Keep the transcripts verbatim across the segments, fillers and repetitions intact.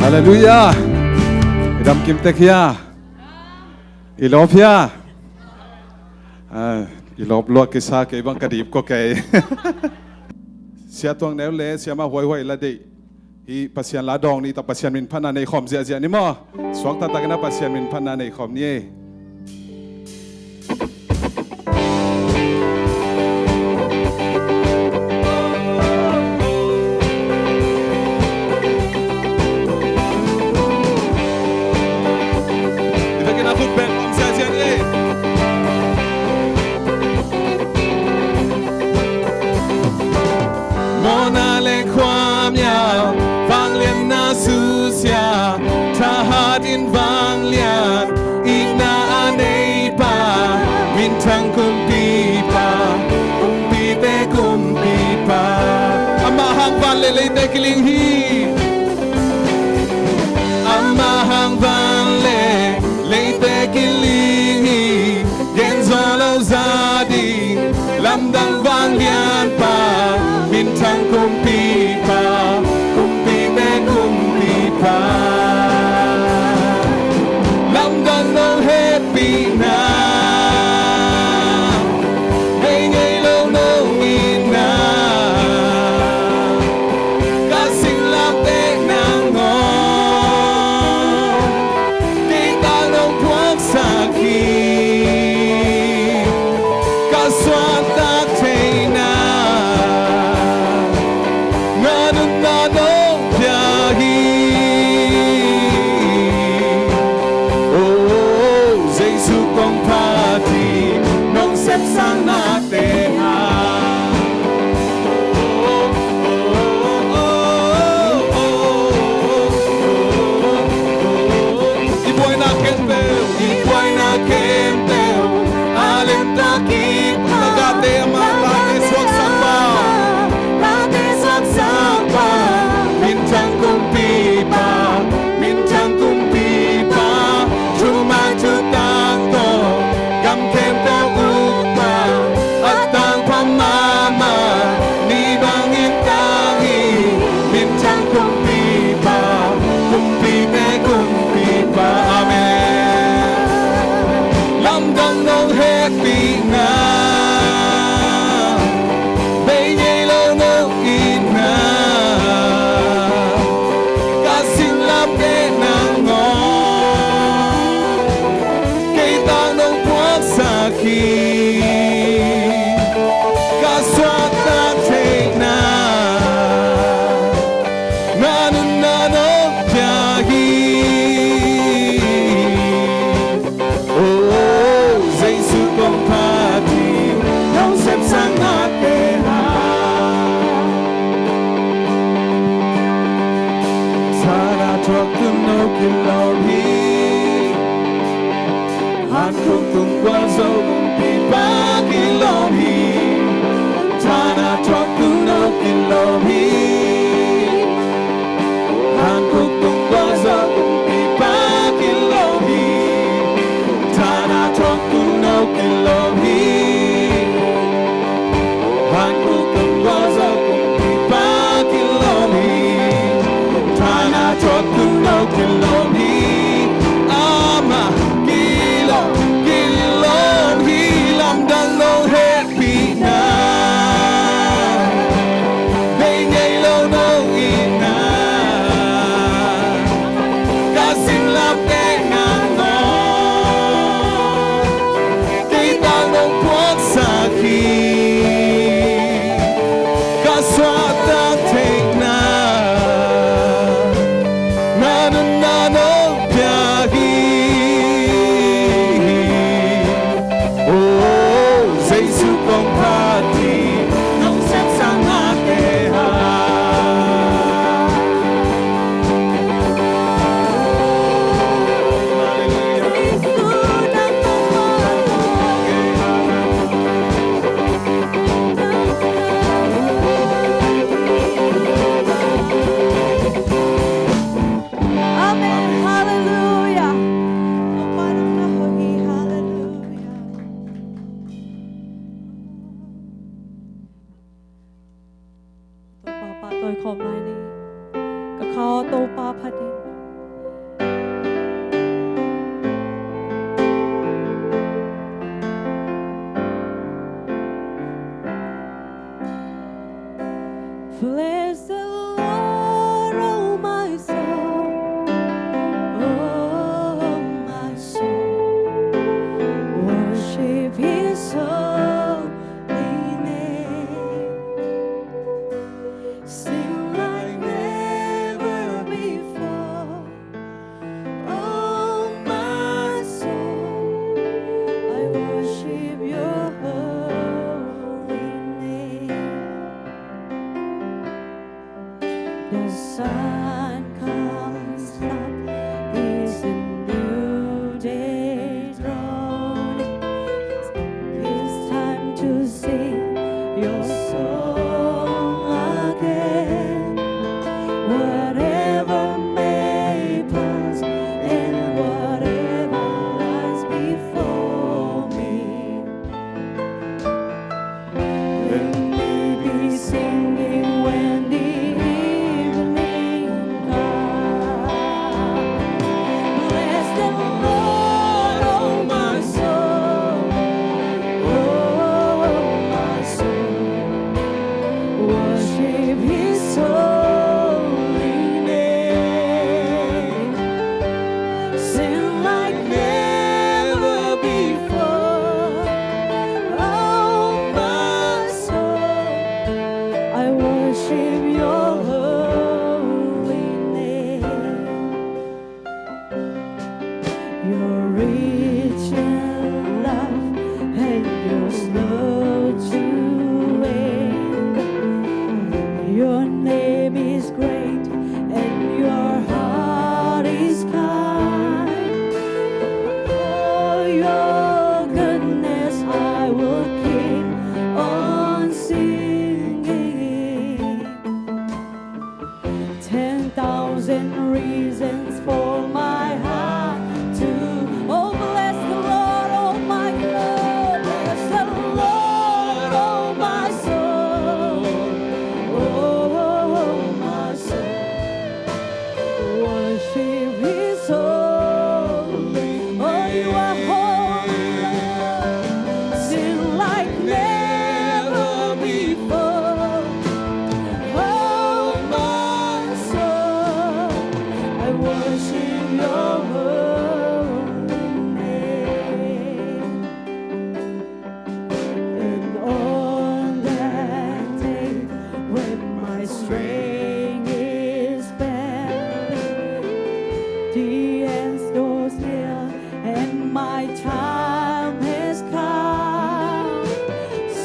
Halleluiah. I dam kim tek hia? I lawp hia? Ah, i lawp lua kisa kei bang ka dip ko kei. Sia Tuang Neu le Siama Huai Huai la deih. Hih Pasian la dawng ni ta, Pasian min phatna nei khawm ziahziah ni maw. Suak taktak in a Pasian min phatna nei khawm ni ei. Mawhna le khuamial, vanglianna susia, thahat in vanglian, itna a neipa, minthang kumpipa, kumpite kumpipa. Amah hang van le leite kiling hi. Amah hang van le leite kiling hi. Gen zaw lo za ding, lamdang vanglianpa, minthang kumpipa, kumpite kumpipa. Lamdang nong hehpihna, bei ngei lo nong itna, ka singlamteh nangawn, kei tang nong puaksak hi. Ka suahtak theihna, nganunna nong pia hi. Oh, Jesu kong phat hi, nong sepsakna te hang. I buaina khempeuh, i buaina khempeuh, a lemtak i, a gate amah late suaksak pa, late suaksak pa, minthang kumpipa, minthang kumpipa, thuman thutak tawh, gam khempeuh ukpa, a tangpha mahmah, ni bangin tang hi, minthang kumpipa, kumpite kumpipa. Amen. Lamdang nong hehpihna, bei ngei lo nong itna, ka singlamteh nangawn, kei tang nong puaksak hi. Ka suahtak theihna, nganunna nong pia hi. Oh, Jesu kong phat hi, nong sepsakna te hang. Thana thuak tungah no kilawm hi. Hankhuk tung gualzo kumpipa kilawm hi. Thana thuak tungah no kilawm hi. Hankhuk tung gualzo kumpipa kilawm hi. Thana thuak tungah no kilawm hi. Hankhuk tung gualzo kumpipa kilawm hi. Thana thuak tungah no kilawm hi. Amah kilawm, kilawm hi. Lamdang nong hehpihna, bei ngei lo nong itna, ka singlamteh nangawn, kei tang nong puaksak hi. Ka suahtak theihna, nganunna nong pia hi. Oh, Jesu kong phat hi, nong sepsakna te hang. Halleluiah. Amen. Halleluiah. Topa nang na hoih hi. Halleluiah. Topa pahtawi khawm lai ni. Ka kha aw Topa phat in. thousand reasons for my heart to. Oh, bless the Lord, oh my soul. Bless the Lord, oh my soul. Oh, my soul. Worship his holy name. Oh, you are holy. Sing like never before. Oh, my soul, I worship your holy name. And on that day when my strength is failing, the end draws near and my time has come,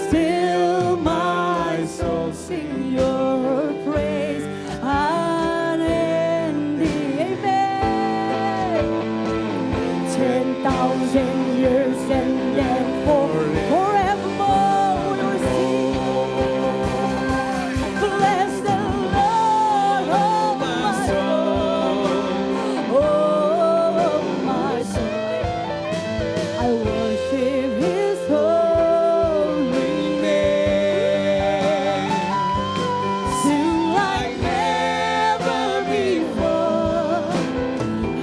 still my soul sing your praise unending. Amen. Ten thousand years and then for forevermore we will sing. Bless the Lord, oh my soul, oh my soul. I worship his holy name. Sing like never before.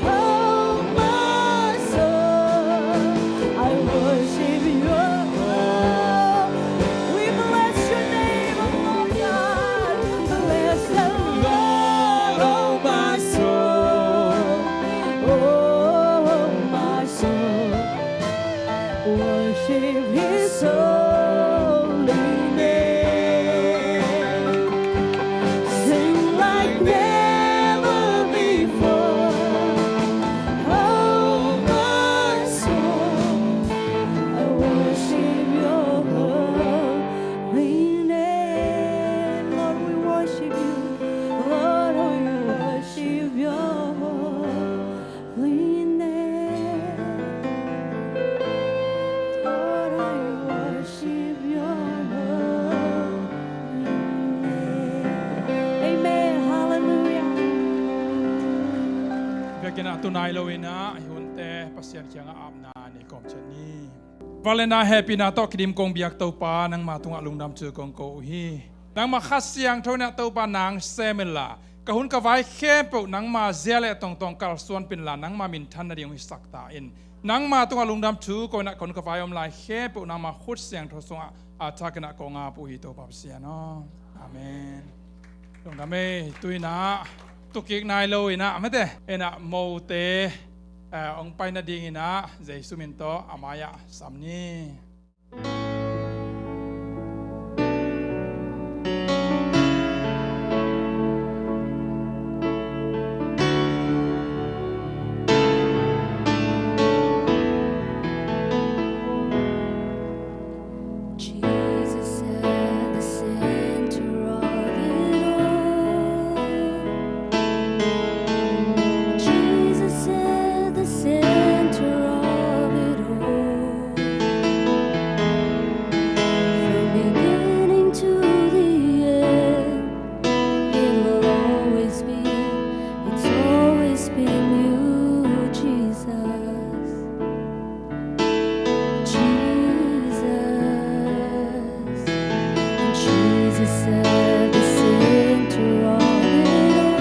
Oh, my soul, I worship you. We bless your name, oh Lord God. Bless the Lord, oh my soul. Oh, my soul, worship his holy name. Sing like never before. Oh, my soul, I worship your holy name. Lord, we worship you. Lord, we worship your holy name. Lord, I worship your holy name. Amen. Hallelujah. Biakinn ah tu nai lo in ah, i hunte Pasian kiangah apna nei kawm ciat ni. Vangliatna hehpihna tawh kidim kong biak Topa, nangma tungah lungdam thu kong ko uh hi. Nangma Kha Siangtho in ah Topa nang sem inla, ka hun ka vai khempeuh nangma zia le tongtong kalsuan pah inla, nangma minthan nading hong hisak ta in. Nangma tungah lungdam thu ko in ah, ka hun ka vai om lai khempeuh nangma khut siangtho sungah a thak in ah kong ap uh hi, Topa Pasian aw. Amen. Lungdam ei. Tu in ah, tu kik nai lo in ah, mate, in ah mote, eh, hong pai nading in ah Jesu min tawh a mai-ah sam ni. Jesus at the center of it all. Jesus at the center of it all. From beginning to the end, it will always be, it's always been you, Jesus. Jesus, Jesus at the center of it all.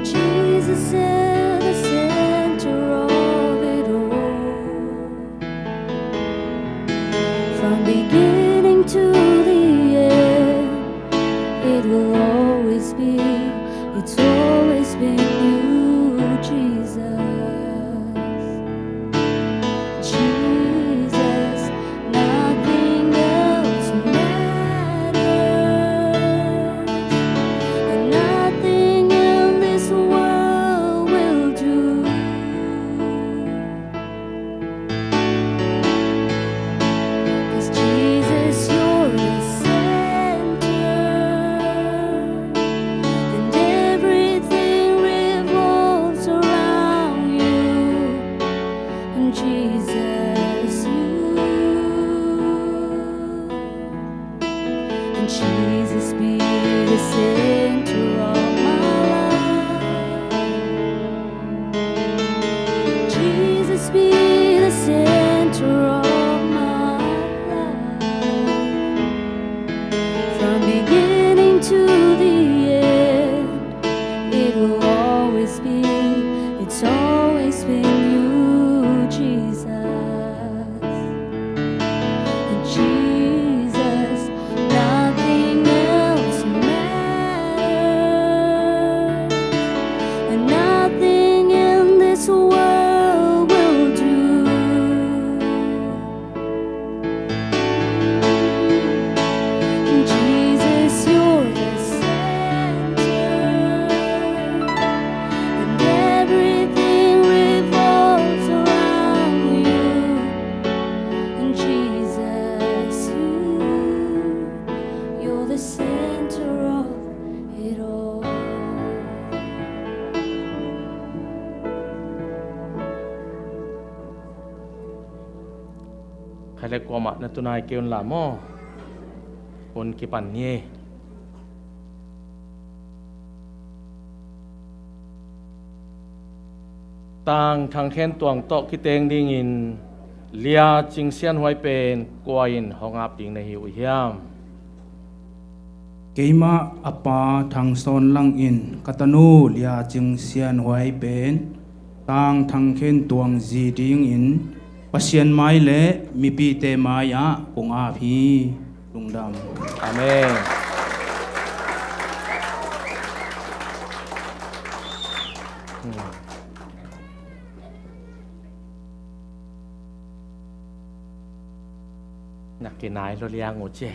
Jesus at the center of it all. From beginning to the end, it will always be, it's always been you, Jesus. Jesus, nothing else matters, and nothing in this world will do. 'Cause Jesus, you're the center, and everything revolves around Center of my life. Jesus be the center of my life. From beginning to the end, it will always be, it's always been you, Jesus. Jesus, nothing else matters, and nothing in this world will do. Jesus, you're the center, and everything revolves around you. And Jesus, you, you're the center of it all. Khaile kuamah na tunai kei un la maw? Un kipan ni. Tang Thang Khen Tuang tawh kiteng dingin Lia Cing Sian Huai pen kua in hong ap ding na hi uh hiam? Keimah a pa Thang Sawn Lang in ka tanu Lia Cing Sian Huai pen Tang Thang Khen Tuang zi dingin Pasian mai le mipite mai-ah kong ap hi. Lungdam. Amen. Hmm. Na kinai lo liang uh ci.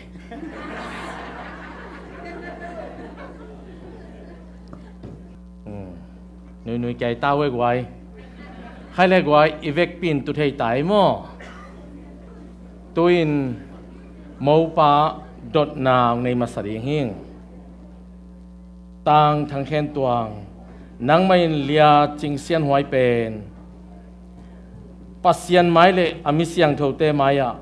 Hmm. Nuinui kiai tau e guai. Khaile guai, i vekpi in tu thei tai maw? Tu-in mopa dotna hong nei masa ding hing. Tang Thang Khen Tuang, nangmah in Lia Cing Sian Huai pen Pasian mai le a mi siangthote mai-ah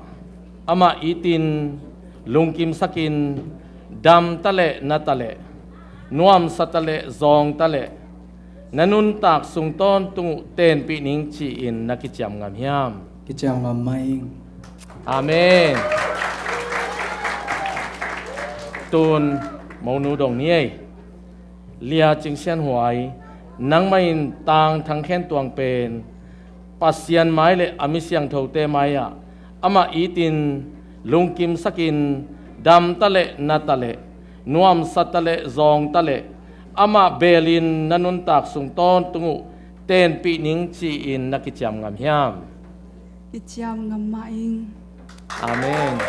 amah itin lungkimsakin, dam ta leh na ta leh, nuamsa ta leh zawng ta leh, na nuntak sung tawntung uh tenpih ning ci-in na kiciam ngam hiam? Kiciam ngam mah ing. Amen. Tun monu dong ni ei. Lia Cing Sian Huai, nangmah in Tang Thang Khen Tuang pen Pasian mai le a mi siangthote mai-ah amah itin lungkimsakin, dam ta leh na ta leh, nuamsa ta leh zawng ta leh, amah belin na nuntak sung tawntung uh tenpih ning ci-in na kiciam ngam hiam? Kiciam ngam mah ing. Amen.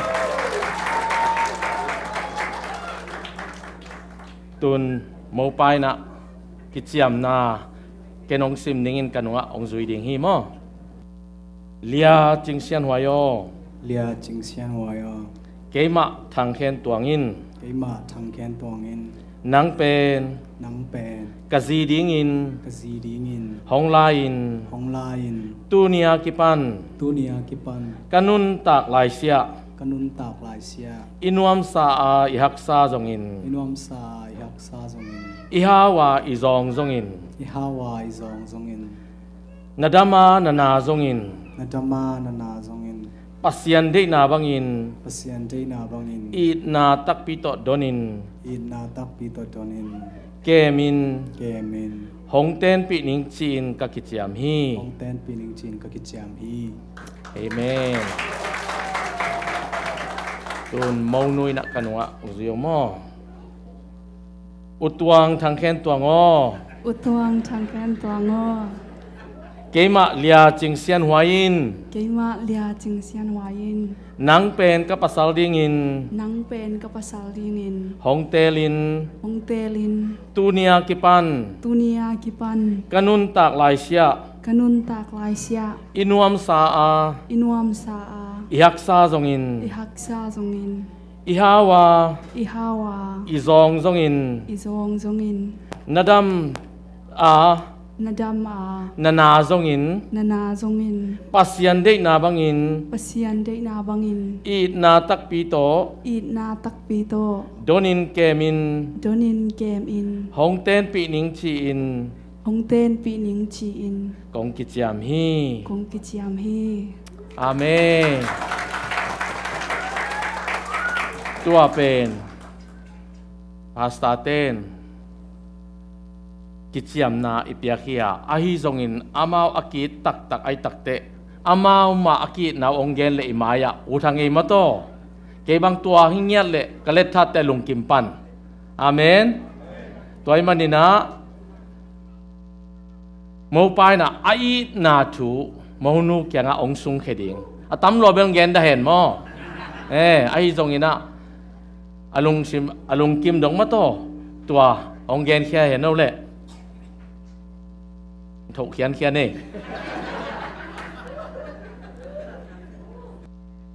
Tun mopa in ah kiciamna ken hong sim dingin ka nungah hong zui ding hi maw? Lia Cing Sian Huai aw. Lia Cing Sian Huai aw. Keimah Thang Khen Tuang in. Keimah Thang Khen Tuang in. Nang pen. Nang pen. Ka zi dingin. Ka zi dingin. Hong la-in. Hong la-in. Tuni a kipan. Tuni a kipan. Ka nuntak laisiah. Ka nuntak laisiah. I nuamsa a i haksa zongin. I nuamsa a i haksa zongin. I hau a i zawng zongin. I hau a i zawng zongin. Na dam a na na zongin. Na dam a na na zongin. Pasian deihna bangin. Pasian deihna bangin. Itna takpi tawh donin. Itna takpi tawh donin. Kemin. Kemin. Hong tenpih ning ci-in ka kiciam hi. Hong tenpih ning ci-in ka kiciam hi. Amen. Tun monu in ah ka nungah hong zui aw maw? U Tuang Thang Khen Tuang aw. U Tuang Thang Khen Tuang aw. Keimah Lia Cing Sian Huai in. Keimah Lia Cing Sian Huai in. Nang pen ka pasal dingin. Nang pen ka pasal dingin. Hong teelin. Hong teelin. Tuni a kipan. Tuni a kipan. Ka nuntak laisiah. Ka nuntak laisiah. I nuamsa a. I nuamsa a. I haksa zongin. I haksa zongin. I hau a. I hau a. I zawng zongin. I zawng zongin. Na dam a. Na dam a. Na na zongin. Na na zongin. Pasian deihna bangin. Pasian deihna bangin. Itna takpi tawh. Itna takpi tawh. Donin kemin. Donin kemin. Hong tenpih ning ci-in. Hong tenpih ning ci-in. Kong kiciam hi. Kong kiciam hi. Amen. Tua pen Pastor ten kiciamna i piak hi a, ahi zongin amau a ki-it taktak ahi takteh, amau mah a ki-itna uh hong gen leh i mai-ah ut hang ei maw taw. Kei bang tua hi ngiat leh ka letthatte lungkim pan. Amen. Tua ahih maninah mopa inah a itna thu monu kiangah hong sungkhia ding. A tam lua bel hong gen dah hen maw. Eh, ahi zonginah a lungsim, a lungkim dong maw taw. Tua hong genkhia hen o leh. Thoh khiankhian ei.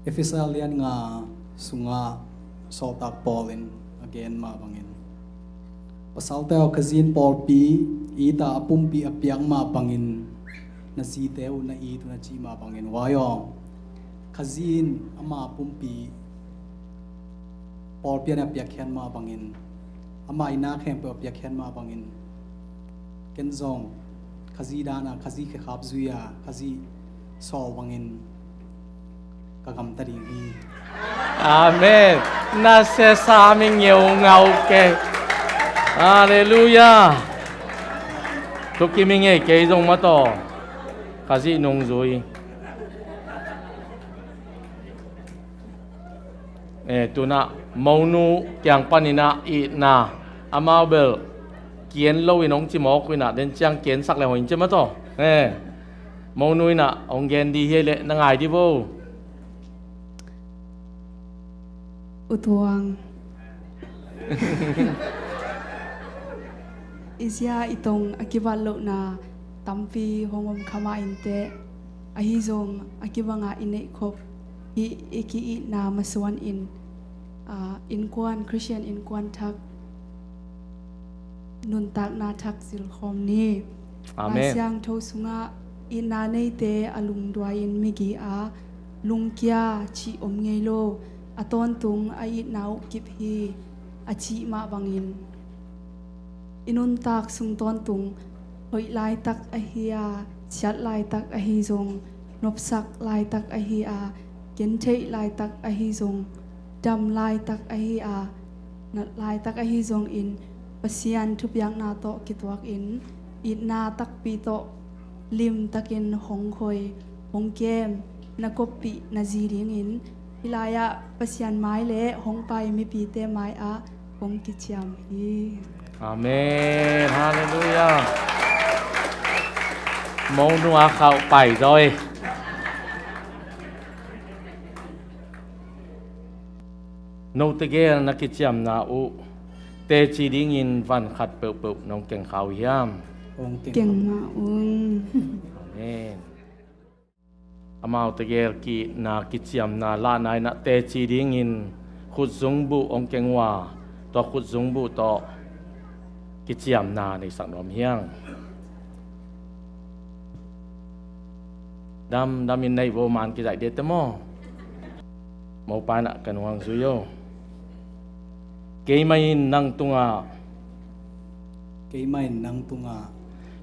Efesa lian nga sungah sawltak Paul in a gen mah bangin, pasalte aw, ka zi in pawlpi it a, a pumpi a piak mah bangin na zite uh na it uh a, ci mah bangin, huai aw, ka zi in ama pumpi pawlpi a piakkhiat mah bangin, ama itna khempeuh a piakkhiat mah bangin, ken zong ka zi dan a, ka zi khekhap zui a, ka zi sawl bangin ka gamta ding hi. Amen. Na sesa mi ngeungau kei. Halleluiah. Thukim hi ngei kei zong maw taw. Ka zi nungzui. Eh, tunah monu kiang paninah itna, amau bel kien loin hong ci mawk uh inah, den ciang kiensak le hoih in ci maw taw. Eh, monu inah hong gen di hi leh na ngai di vo. U Tuang. I zia i tong a kibat lohna tampi hong om kha mah inteh, ahi zong a kibanga i neihkhop hih i ki-itna masuan in, aa, innkuan, Khristian innkuan thak nuntakna thak zilkhawm ni. Amen. Lai Siangtho sungah itna neite a lungduai in migi a lungkia cih om ngei lo, a tawntung a itna uh kip hi, a cih mah bangin, i nuntak sung tawntung hoih laitak ahi a, siat laitak ahi zong, nopsak laitak ahi a, gentheih laitak ahi zong, dam laitak ahi a, nat laitak ahi zongin, Pasian thupiakna tawh kituakin itna takpi tawh limtakin hong khoi, hong kem, na koppih na zi dingin, hih lai-ah Pasian mai le hong pai mipite mai-ah kong kiciam hi. Amen. Halleluiah. Monu a khauh pai zaw hi. Note gel na kiciamna uh teci dingin van khat peuhpeuh nong keng kha uh hiam? Kong keng. Keng mah ung. Amen. Amaute gel ki-itna kiciamna lahna inah teci dingin khutzungbuh hong keng uh a, tua khutzungbuh tawh kiciamna neisak nuam hiang. Damdamin nei vo, man kizaih dete maw? Mopa inah ka nung hong zui o. Keimah in nang tungah. Keimah in nang tungah.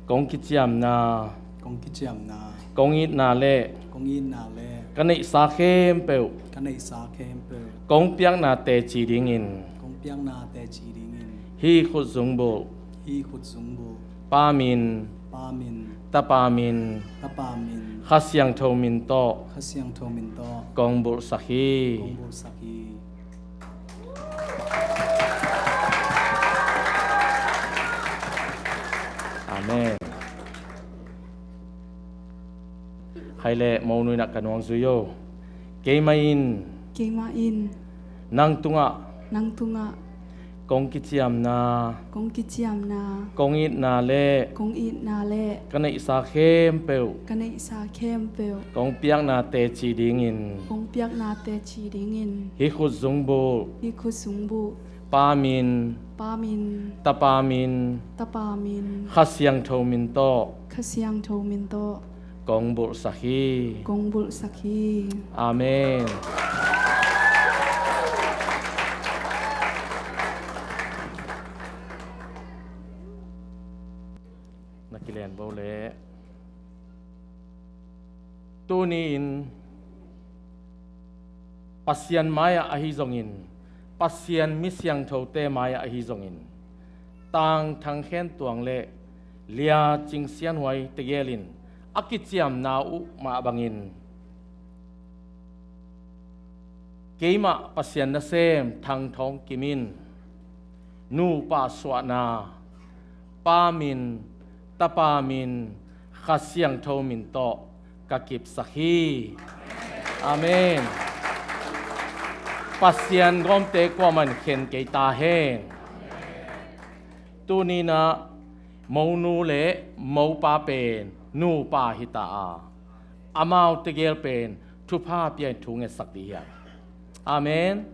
Kong kiciamna. Kong kiciamna. Kong itna le. Kong itna le. Ka neihsa khempeuh. Ka neihsa khempeuh. Kong piakna teci dingin. Kong piakna teci dingin. Hih khutzungbuh. Hih khutzungbuh. Pa min. Pa min. Tapa min. Tapa min. Kha Siangtho min tawh. Kha Siangtho min tawh. Kong bulhsak hi. Kong bulhsak hi. Amen. Khai le monu inah ka nung hong zui o. Keimah in. Keimah in. Nang tungah. Nang tungah. Kong kiciamna. Kong kiciamna. Kong itna le. Kong itna le. Ka neihsa khempeuh. Ka neihsa khempeuh. Kong piakna teci dingin. Kong piakna teci dingin. Hih khutzungbuh. Hih khutzungbuh. Pa min, Pa min, Tapa min, Tapa min, Kha Siangtho min tawh, Kha Siangtho min tawh, kong bulhsak hi. Kong bulhsak hi. Amen. Na kilen bo le. Tuni-in Pasian mai-ah ahi zongin, Pasian mi siangthote mai-ah ahi zongin, Tang Thang Khen Tuang le Lia Cing Sian Huai tegel in a kiciamna uh mah bangin, keimah Pasian nasem Thang Thawng Kim in nupa suahna Pa min, Tapa min, Kha Siangtho min tawh ka kipsak hi. Amen. Pasian gawmte kuamah in khen kei ta hen. Tuni-in ah monu le mopa pen nupa hi ta a, amau tegel pen thupha pia-in thu ngetsak dih hiam? Amen.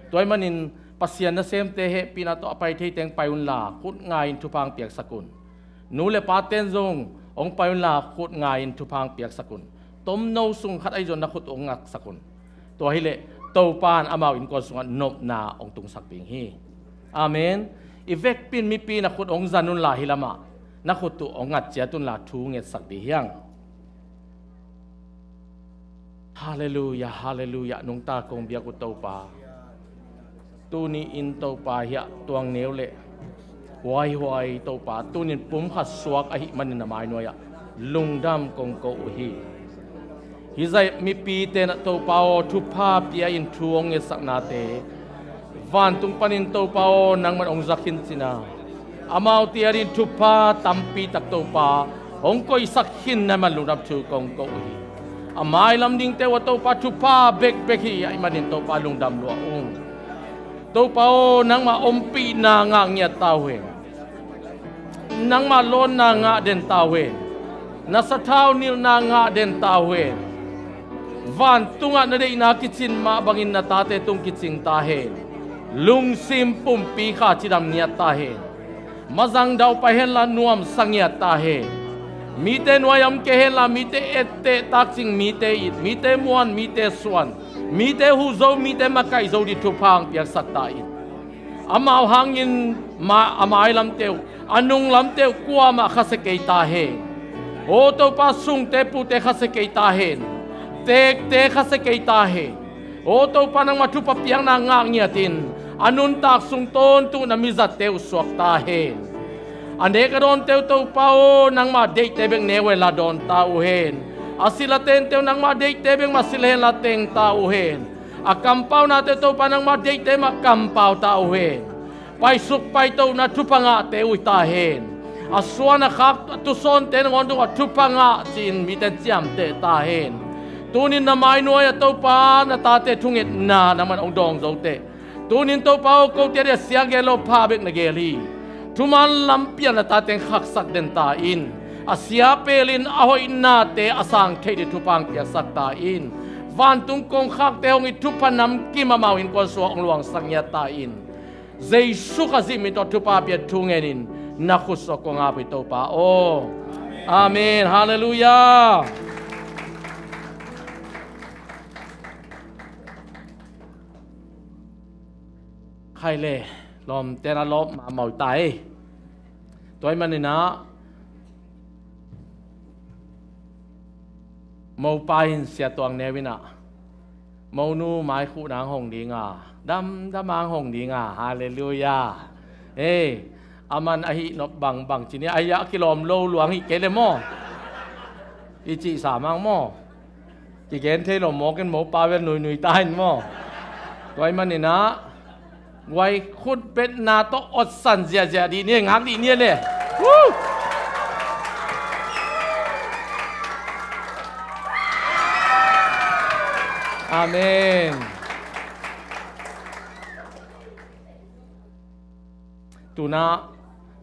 Tua ahih manin Pasian nasemte hehpihna tawh a pai thei teng pai unla, khut ngai-in thupha hong piaksak un. Nu le pate'n zong hong pai unla, khut ngai-in thupha hong piaksak un. Tomno sung khat ahi zong na khut uh hong ngaksak un. Tua hileh Topa in amau innkuan sungah nopna hong tungsak ding hi. Amen. I vekpi in mipi na khut hong zan unla, hih lamah na khut uh hong ngat ciat unla, thu ngetsak dih hiam? Halleluiah, halleluiah, nungta kong biak uh Topa. Tuni-in Topa hiah tuangneu le huaihuai Topa, tuni-in pumkhat suak ahih manin na mainuai-ah lungdam kong ko uh hi. Hih zah mipite in ah Topa aw, thupha pia-in thu hong ngetsaknate, vantung panin Topa aw, nangman hong za khin cin a, amaute adingin thupha tampi tak Topa hong koihsak khin na hih man lungdam thu kong ko uh hi. A mailam dingte uh ah Topa thupha bekbek hi ahih manin Topa lungdam lua ung. Topa aw, nangmah ompihna ngah ngiat ta uh hen. Nangmah lawnna ngah den ta uh hen. Na sathau nilhna ngah den ta uh hen. Vantungah na deihna kicin mah bangin na tate tung kicing ta hen. Lungsim pumpi kha cidam ngiat ta hen. Mazang daupai henla nuamsa ngiat ta hen. Mite nuai-ah om kei henla, mite etteh takcing, mite it, mite muan, mite suan, mite huh zo, mite makaih zo ding thupha hong piaksak ta in. Amau hangin ma-, a mailamte uh, a nunglamte uh kuamah khasia kei ta hen. Aw Topa, sungte pute khasia kei ta hen. Teekte khasia kei ta hen. Aw Topa, nangmah thupha piakna ngah ngiatin a nuntak sung tawntung na mizatte uh suak ta hen. A nek a dawnte uh Topa aw, nangmah deihte bek ne uh henla dawn ta uh hen. A silh a tente uh nangmah deihte bek mah silh henla teng ta uh hen. A kampaunate uh Topa, nangmah deihte mah kampau ta uh hen. Paisuk paitohna thupha ngahte uh hi ta hen. A suan a khak, a tusawnte nangawn tungah thupha ngah ci-in mite ciamteh ta hen. Tuni-in na mainuai-ah Topa, na tate thungetna nangman hong dawng zo teh. Tuni-in Topa aw, kote adingin a sia geel lo, pha bek na geel hi. Thuman lampi-ah na tate hong khaksak den ta in. A sia pelin a hoihnate a sang theih ding thupha hong piaksak ta in. Vantung kongkhakte hong it thupha namkim amau innkuan sungah hong luangsak ngiat ta in. Jesu Khazih min tawh thupha pia thu ngenin na khut sungah kong ap hi Topa aw. Amen. Halleluiah. Khai le, lawmte na lawp mahmah uh ta ei. Tua ahih manin ah mopa in, Sia Tuang Neu in ah, monu maikhuhna hong ding a, damdam hong ding a, halleluiah. Ei, aman ahi nop bangbang ci ni, ahi a kilawm lo luang hi kei le maw? I cihsa mang maw? Kigen thei lo mawk in, mopa bel nuinui ta in maw? Tua ahih manin ah, guai khut betna tawh otsan ziahziah dih ni, ngak dih ni le. Woo! Amen. Tu-in ah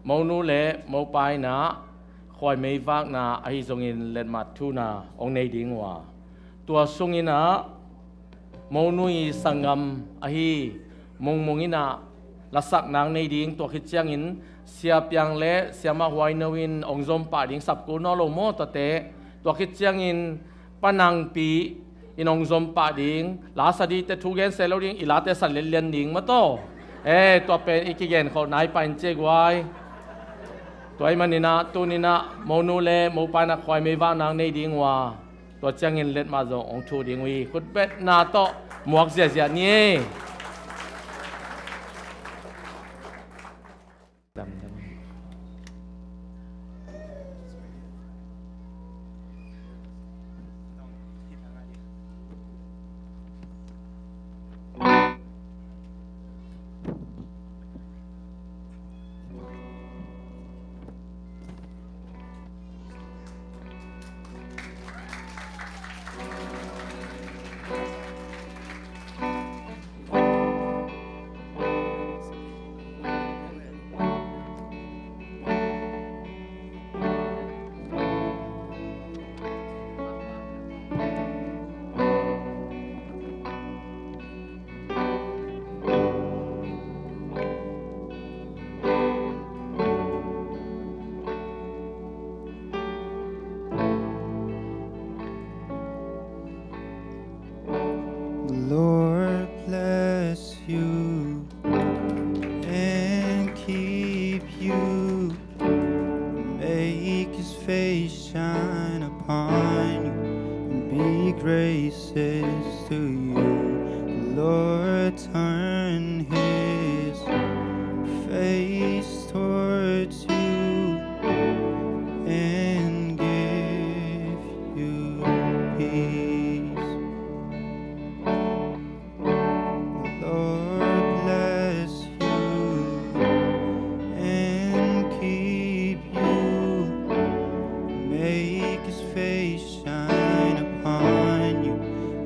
monu le mopa in ah khuai meivakna ahi zongin letmat thuna hong nei ding uh a, tua sungin ah monu i sanggam ahi Mungmung in ah lasak nang nei ding, tua khit ciangin Sia Piang le Siamah Huai No in hong zom pah ding, sap kul nawn lo maw tuate. Tua khit ciangin Pa Nangpi in hong zom pah ding, la sa ding, te thu gen se lo ding, i late sa lianlian ding maw taw. Eh, tua pen i kigen khol nai pah in ci e guai. Tua ahih manin ah tuni-in ah monu le mopa in ah khuai meivak nang nei ding uh a, tua ciangin letmah zong hong thu ding uh hi. Khutbetna tawh muak ziahziah ni. The Lord bless you and keep you. Make his face shine upon you and be gracious to you. The Lord turn his face towards you and give you peace. The Lord bless you and keep you. Make his face shine upon you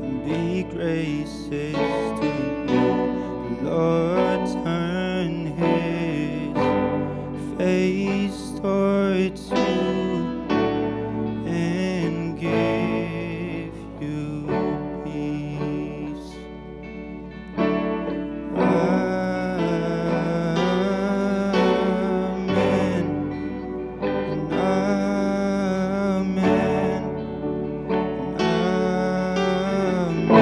and be gracious to you. The Lord turn his face towards you and give you peace. Amen. Amen. Amen. Amen.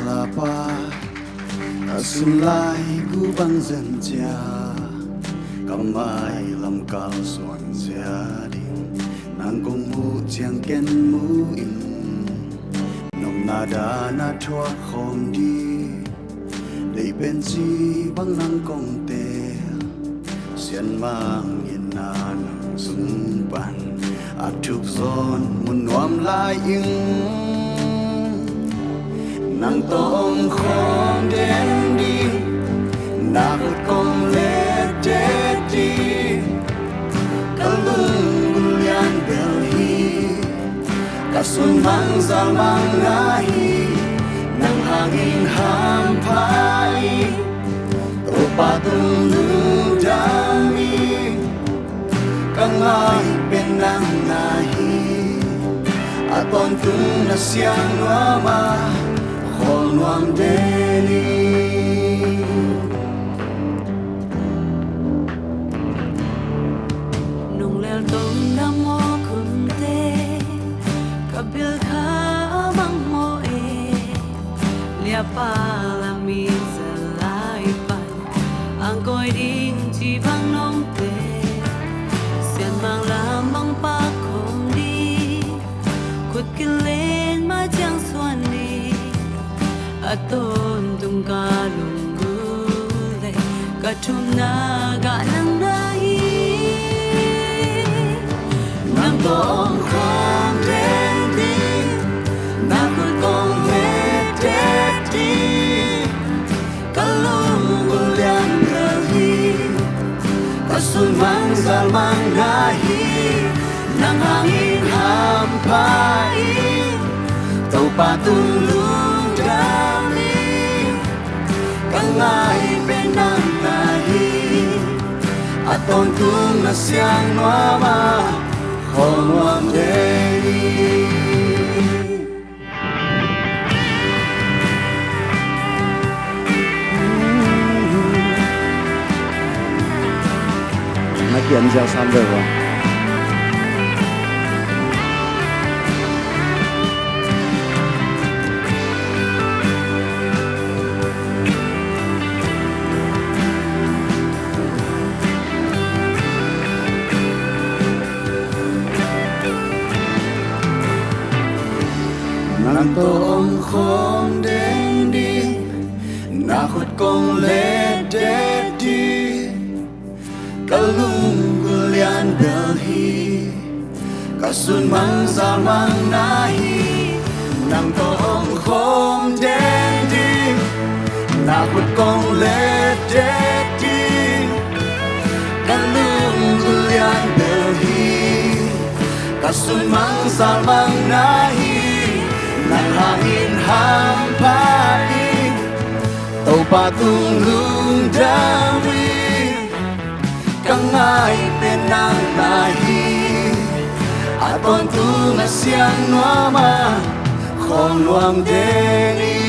Lapa, a sun lai gu bang zen cia, ka mai lam kal suan cia ding, nang kong muh ciang ken mu in, nopna dan a thuak khawm ding, lei pen ci bang nang kong teel. Sianmang in a nang sung pan a thuk zawn mu nuam lai ing. Nang tawh ong khawm den ding, na khut kong let det ding. Ka lunggulh lian bel hi, ka sun mang zal mang na hi, nang hangin hampha ing. Topa tung lungdam ing, ka ngai pen nang na hi. A tawntung na siang nuam a, khawl nuam den ing. Nong lel tong na mawk hun teh, ka bil kha a mang mawh e. Liapa lam i zalai pan, ang koi ding ci bang nong teel. Sianmang lam mang pak khawm ding, khut kilen ma ciang suan ding. A tawntung ka lunggulh leh ka thumna gah nang na hi. Nang tawh ong khawm den ding, na khut kong let det ding. Ka lunggulh lian bel hi, ka sun mang zal mang na hi. Nang hangin hampha ing, Topa tung lungdam ing. Ka ngai pen nang na hi. A tawntung na siang nuam a, khawl nuam den ing. Na kian ziau sam ve ua. Nang tawh ong khawm den ding, na khut kong let det ding. Ka lunggulh lian bel hi, ka sun mang zal mang na hi. Nang tawh ong khawm den ding, na khut kong let det ding. Ka lunggulh lian bel hi, ka sun mang zal mang na hi. Nang hangin hampha ing, Topa tung lungdam ing. Ka ngai pen nang na hi. A tawntung na siang nuam a, khawl nuam den ing.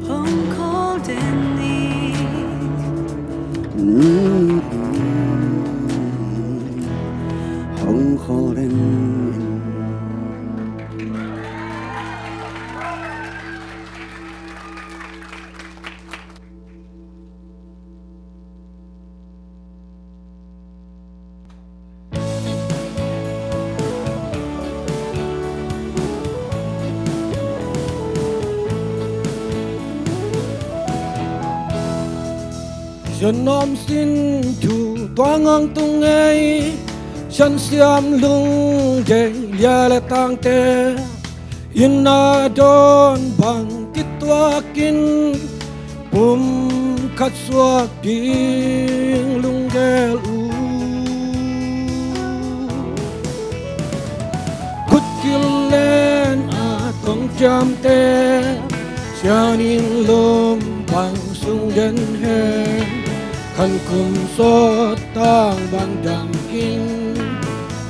Hong khawl den ing. Hong khawl den ing. Sian nuam sin thu tuang hong tung ei, sian siam lungdei lia le tangte. Inn a dawn bang kituakin pumkhat suak ding lunggel uh. Khut kilen a tong ciamte, sian inn lum bang sung den hen. Khan kum sawt tang bang dam inn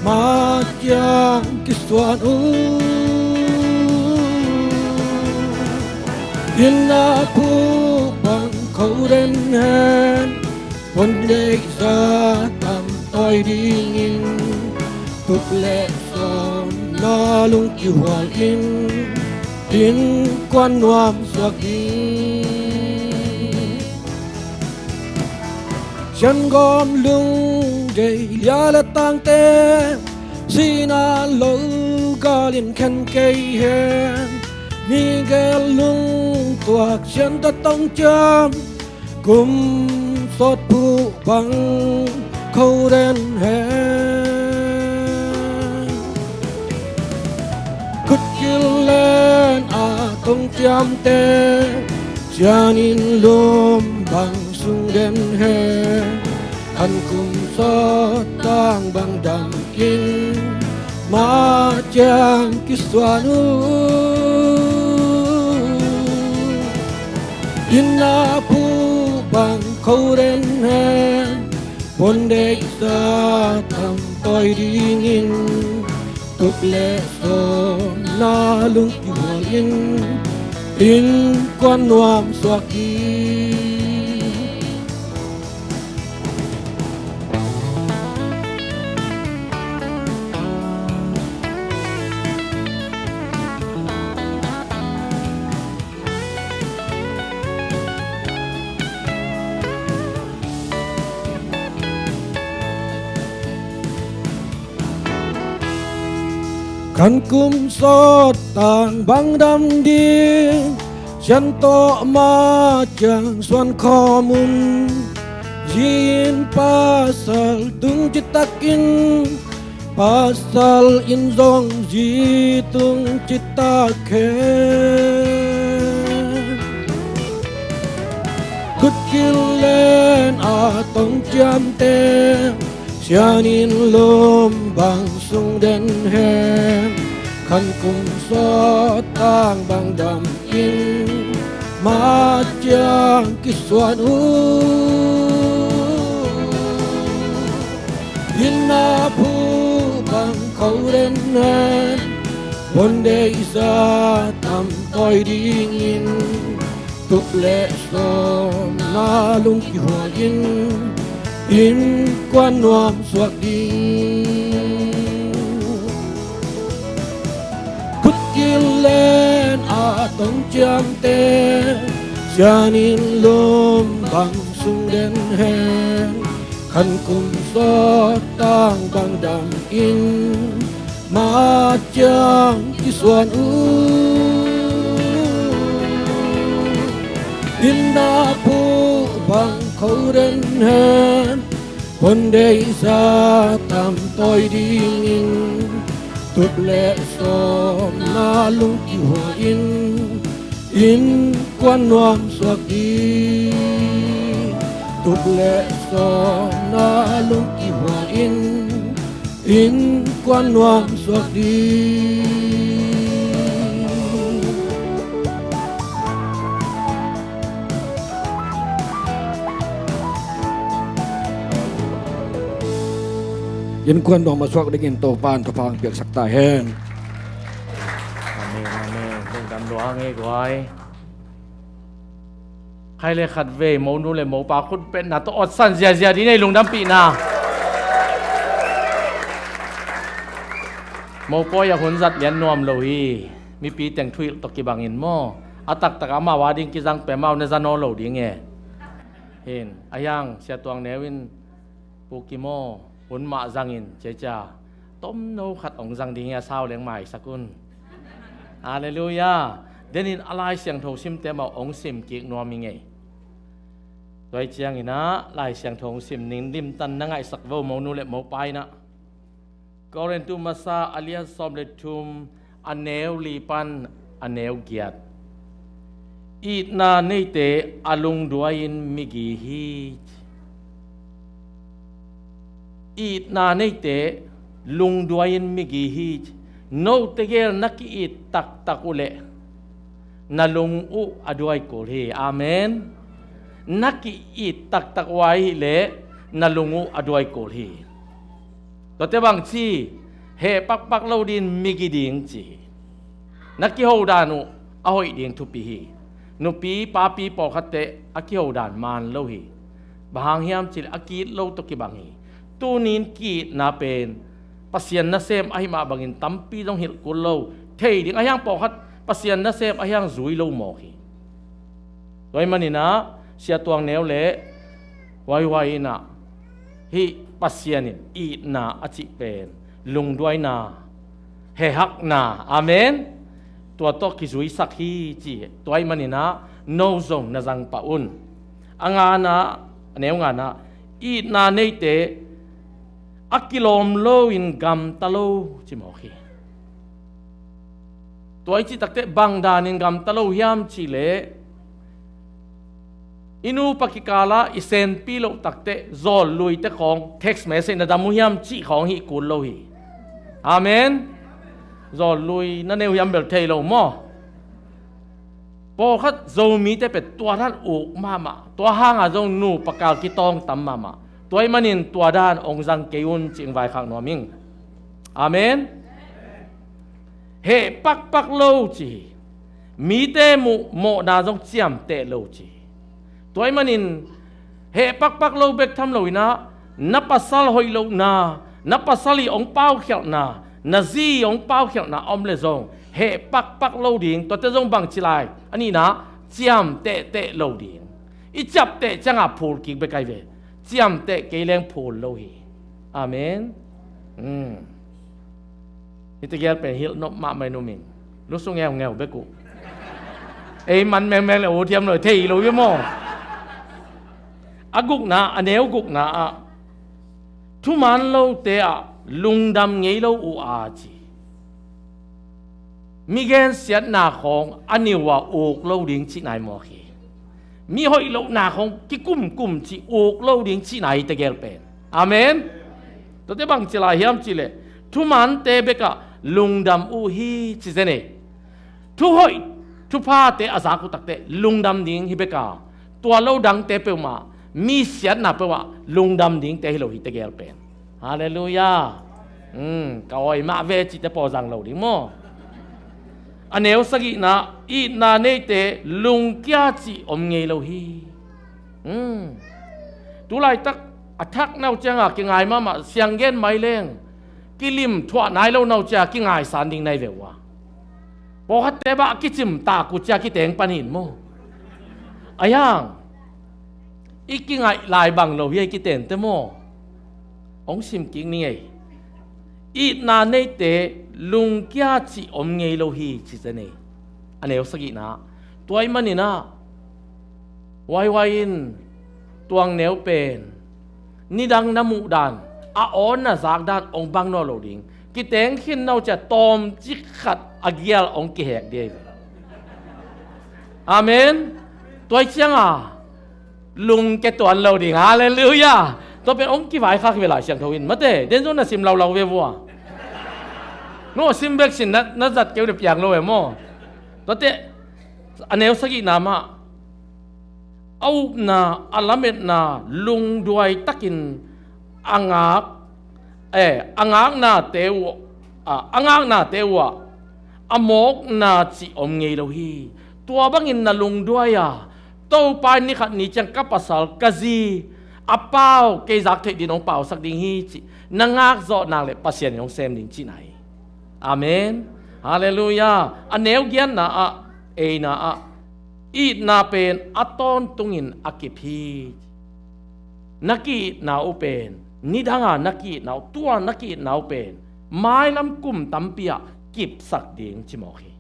ma kiang kisuan uh. Inn a phuk bang kho den hen, pon deih za tam tawi dingin, tuk le sawm Na lungkihual in innkuan nuam suak ding. Siangawm lungdei lia le tangte, sihna lo galin khen kei hen. Migel lungtuak sianta tongciam, kum sawt phuh bang khoden hen. Khut killen a tongciamte, sianin lum bang sung den hen. Khan kum sawt tang bang dam in, ma ciang kisuan uh. Inn a phuh bang khoden hen, puandeih za tam tawi dingin, tup le sawm na lungkihual in, innkuan nuam suak ding. Khan kum sawt tang bang dam ding, sian tawh ma ciang suan khawm un. Zi in pasal tung citak in, pasal in zong zi tung citak hen. Khut killen a tongciamte, sianin lum bang sung den hen. Khan kum sawt tang bang dam in, ma ciang kisuan uh. Inn a phuh bang khoden hen, puandeih za tam tawi dingin, tup le sawm na lungkihual in, innkuan nuam suak ding. Khut killen a tongciamte, sianin lum bang sung den hen. Khan kum sawt tang bang dam in, ma ciang kisuan uh. Inn a phuh bang khoden hen, puandeih za tam tawi dingin, tup le sawm na lungkihual in, innkuan nuam suak ding. Tup le sawm na lungkihual in, innkuan nuam suak ding. Innkuan nuam a suak dingin Topa'n thupha hong piaksak ta hen. Amen, amen. Lungdam lua hang e guai. Khai le khat vei monu le mopa khut petna tawh awtsan ziazia ding ei, lungdampihna. Mopawi a hun zat lian nuam lo hi. Mipi teng thuhilh tawh kibangin maw, a taktak a amau a ding kizang peuh amau na za nawn lo ding e. Hin a hiang Sia Tuang Neu in, Pu Kim aw, hun mah zangin, cia cia tomno khat hong zang ding hi, a sau leng maisak un. Halleluiah. Denin a Lai Siangtho simte mah hong sim kik nuam hi ngei. Tua hi ciangin ah Lai Siangtho hong sim ning, limtan na ngaihsak vo monu le mopa in ah. Korintu Masa a lian sawm le thum, a neu li pan a neu giat. Itna neite a lungduai in migi hi. Itna neite lungduai in migi hi. Note gel na ki-it taktak uh leh na lung uh a duai kul hi. Amen. Na ki-it taktak uh ahih leh na lung uh a duai kul hi. Tuate bang ci, heh pakpak lo dingin migi ding ci hi. Na kiho dan uh a hoih ding thupi hi. Nupi papi pawlkhatte a kiho dan man lo hi. Bang hang hiam cih leh a ki-it lo tawh kibang hi. Tunin ki-itna pen Pasian nasem ahi mah bangin tampi zong hilh kul lo. Thei ding ahi hang pawlkhat Pasian nasem ahi hang zui lo mawk hi. Tua ahih manin ah Sia Tuang Neu le Huai Huai in ah hih Pasian in itna a cih pen lungduaina, hehakna, amen, tua tawh kizuisak hi ci. Tua ahih manin ah no zong na zang pah un. A ngana, a neu ngana, itna neite a kilawm loin gamta lo ci mawk hi. Tua i cih takteh bang danin gamta lo hiam cih leh, i nupa kikala i senpi loh takteh zawllui te khawng text message na dam uh hiam cih khawng hih kul lo hi. Amen. Zawllui na nei uh hiam bel thei lo maw? Pawlkhat Zomite pen tua dan uk mahmah, tua hanga zong nupa kal kitawng tam mahmah. Tua ahih manin tua dan hong zang kei un cih hong vaikhak nuam ing. Amen. Heh pakpak lo ci hi. Mite muh mawhna zong ciamteh lo ci hi. Tua ahih manin heh pakpak lo bek tham loin ah, na pasal hoih lohna, na pasal i hong paukhialhna, na zi i hong paukhialhna a om leh zong heh pakpak lo ding. Tuate zong bangci lai? A nihna, ciamtehteh lo ding. I ciapteh ciangah phul kik bek ahi ve. Ciamteh kei leng phul lo hi. Amen. Hmm. Hih tegel pen hilh nop mahmah in um ing. Lusu ngeungeu bek uh. Ei man mengmeng le uh thiam lo, thei lo hi maw? A gukna, a neu gukna ah, thuman lote ah lungdam ngei lo uh a ci. Mi gensiatna khawng a niu ah uk lo ding cihna hi mawk hi. Mi hoih lohna khawng kikumkum cih uk lo ding cihna hi tegel pen. Amen. Tuate bangci lai hiam cih leh, thumante bekah lungdam uh hi ci zen ei. Thuhoih, thuphate a zak uh takteh lungdam ding hi bek a, tua lo dangte peuhmah, mi siatna peuhah lungdam dingte hi lo hi tegel pen. Halleluiah. Hmm, ka awi mah ve cihte pawl zang lo ding maw? A neu sagihna, itna neite lungkia cih om ngei lo hi. Hmm. Tu laitak a thak nau cianga kingai mahmah, sianggen mai leng kilim thuah nai lo nau cia kingaisan ding nai ve uh a. Pawlkhatte bah kicim tak uh cia kiteng pan hi in maw? Ahi hang i kingaih lai bang lo hi a, i kitente maw? Hong sim kik ni ei. Itna neite lungkia cih om ngei lo hi ci zen ei. A neu sagihna. Tua ahih manin ah, Huai Huai in Tuang Neu pen nidang na muh dan, a awn na zak dan hong bang nawn lo ding. Kiteng khin nau cia tawmcik khat a gial hong kihek ding hi ve. Amen. Tua ahih cianga lungke tuan lo ding. Halleluiah. Tua pen hong kivaikhak hi ve Lai Siangtho in. Mate, den zong na sim laulau ve vua. No, sim bek sin na, na zat keu le piang lo ve maw? Tuate, a neu sagihna mah, a upna, a lametna lungduai takin a ngak, eh, a ngaknate uh, a, a ngaknate uhah a mawkna cih om ngei lo hi. Tua bangin na lungduai a, Topa in nikhat ni ciang ka pasal, ka zi, a pau, kei zak theih din hong pausak ding hi cih na ngak zawh nak leh Pasian in hong sem ding cihna hi. Amen. Halleluiah. A neu giatna ah, eina ah, itna pen a tawntungin a kip hi. Na ki-itna uh pen, nidanga na ki-itna uh, tua na ki-itna uh pen mailam kum tampi ah kipsak ding ci mawk hi.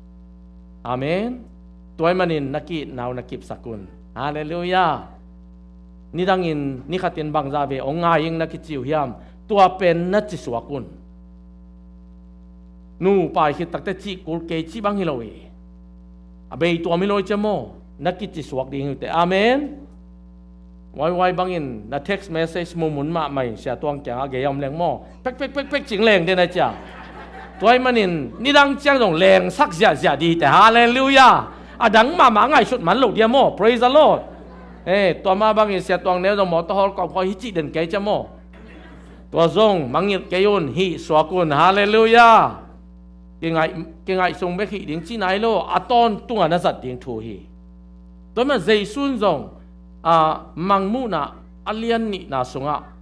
Amen. Tua ahih manin na ki-itna uh na kipsak un. Halleluiah. Nidangin nikhatin bangzah ve hong ngai ing na kici uh hiam? Tua pen na cisuak un. Nupa i khit takteh cih kul kei cih bang hi lo hi. A bei tuam hi lo hi cia maw? Na kicisuak ding hi uh teh. Amen. Huai Huai bangin na text message mumun mahmah in Sia Tuang kiangah gei a om leng maw, pek pek pek pek cing leng den a cia. Tua ahih manin nidang ciang zong lengsak ziahziah ding hi teh. Halleluiah. A dang mahmah a ngaihsut man loh dia maw? Praise the Lord. Eh, tua mah bangin Sia Tuang Neu zong mawtaw hawl kawmkhawi hi cih den kei cia maw? Tua zong mangngilh kei un, hih suak un. Halleluiah. Kingaih, kingaih sung bek hih ding cihna hi lo, a tawntungah na zat ding thu hi. Tua mah Jesu in zong, a, Mangmuhna a lian nihna sungah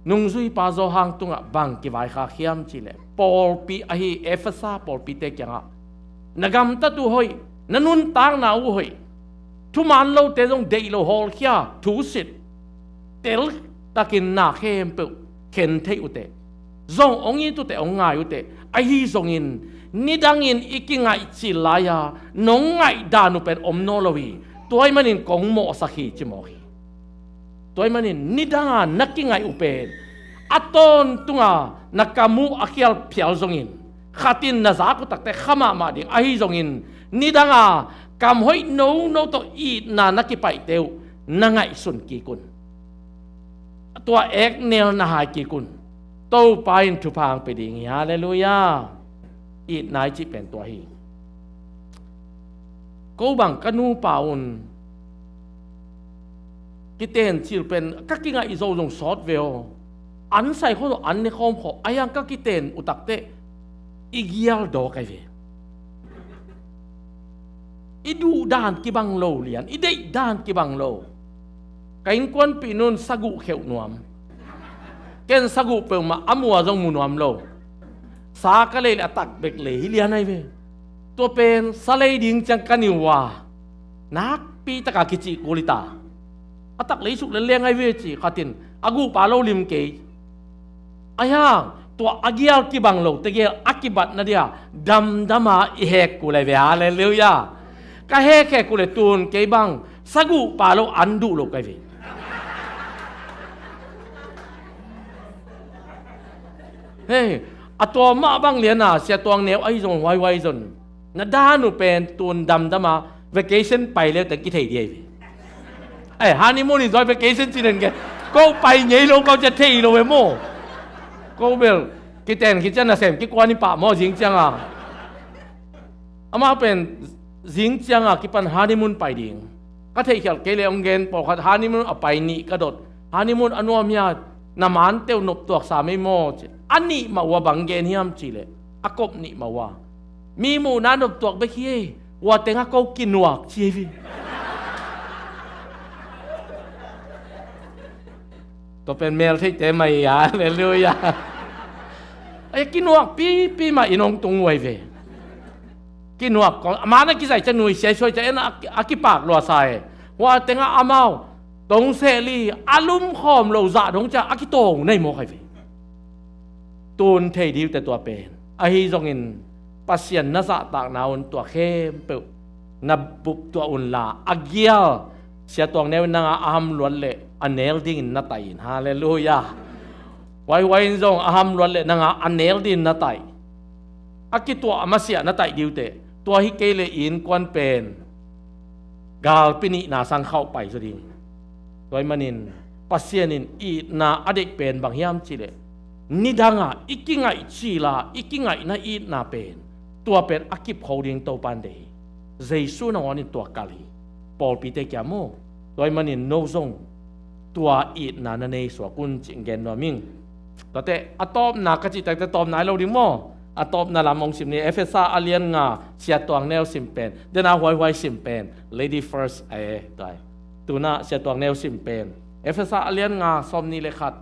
Nungzuipa Johan tungah bang kivaikhak hiam cihleh, pawlpi ahi Efesa pawlpite kiangah, na gamtat uh hoih, na nuntakna uh hoih, thuman lote zong deih lo hawlkhia, thusit, teltakin na khempeuh khen thei uhteh, zong hong it uhteh, hong ngai uhteh, ahi zongin nidangin i kingaih cil lai-a nong ngaihdan uh pen om nawn lo hi. Tua ahih manin kong mawhsak hi, ci mawk hi. Tua ahih manin nidanga na kingaih uh pen a tawntunga na kam uh a khial phial zongin, khatin na zak uh takteh kha mahmah ding. Ahi zongin nidanga kam hoih nono tawh itna na kipaihte uh na ngaihsun kik un. Tua eknel na hai kik un. Topa in thupha hong pia ding hi. Halleluiah. Itna i cih pen tua hi. Ko bang ka nupa un kiten cil pen ka kingaih zo zong sawt ve aw. An sai khawng zong an ne khawm khawh. Ahi hang ka kiten uh takteh i gial daw kai ve. I duh dan kibang lo lian, i deih dan kibang lo. Ka innkuanpih nun saguh kheuh nuam. Ken saguh peuhmah a mua zong mu nuam lo. Sa ka lei leh a tak bek lei hi lian ahi ve. Tua pen sa lei ding ciang ka niu a, nakpi taka kicih kul hi ta. A tak lei suk leleng ahi ve ci, khatin a guhpa lo lim kei. Ahi hang tua a gial kibang lo tegel a kibatna dia damdama i hek kul ahi ve. Halleluiah. Ka hekhek uh leh tun kei bang saguhpa lo an duh lo kai ve. Hei, a tua mah bang liana Sia Tuang Neu ahi zong huaihuai zong na dan uh pen tun damdama vacation pai leu teng kithei dih ahi ve. Eh, honeymoon in zong vacation ci nen ke. Ko pai ngei lo, ko cia thei lo ve maw. Ko bel kiten khit ciang nasem kikuan hi pah maw zing cianga. Amah pen zing cianga kipan honeymoon pai ding. Ka theihkhial kei leh hong gen, pawlkhat honeymoon a pai nih ka dot. Honeymoon a nuam hia, na mante uh noptuaksa mei maw ci. A nih mah uh a bang gen hiam cihleh, a kop nih mah uh a, mi muhna noptuak bek hi ei, hua tengah ko kinuak ci hi. Tua pen mel theite mai hi. Halleluiah. Ai, kinuak pipi mah in hong tung uh ahi ve. Kinuak kong, a mana kizaih ciang nuisiai suai ciang en a, a kipak luasa e. Hua tengah amau tong seh li a lumkhawm lo zah dong ciang a kitawng nai mawk ahi ve. Tun thei dih uh teh tua pen. Ahi zongin Pasian na zahtakna un tua khempeuh na bup tuah unla, a gial Sia Tuang Neu in nanga a ham luat leh a nel dingin na tai in. Halleluiah. Huaihuai in zong a ham luat leh nanga a nel dingin na tai. A kituah a masiah na taih dih uh teh, tua hi kei leh i innkuan pen galpi nihna sang khauh pai zaw ding. Tua ahih manin Pasian in itna a deih pen bang hiam cihleh, nidanga i kingaih cila i kingaihna itna pen, tua pen a kipkho ding Topa in deih hi. Jesu nangawn in tua kalh hi. Pawlpite kia maw. Tua ahih manin no zong tua itna na nei suak un cih gen nuam ing. Tuate a tawpna ka cih takte tawpna hi lo ding maw. A tawpna lam hong sim ni. Efesa a lian nga, Sia Tuang Neu sim pen, dena huaihuai sim pen, lady first a e, tua hi. Tuna Sia Tuang Neu sim pen, Efesa a lian nga, sawm nih le khat.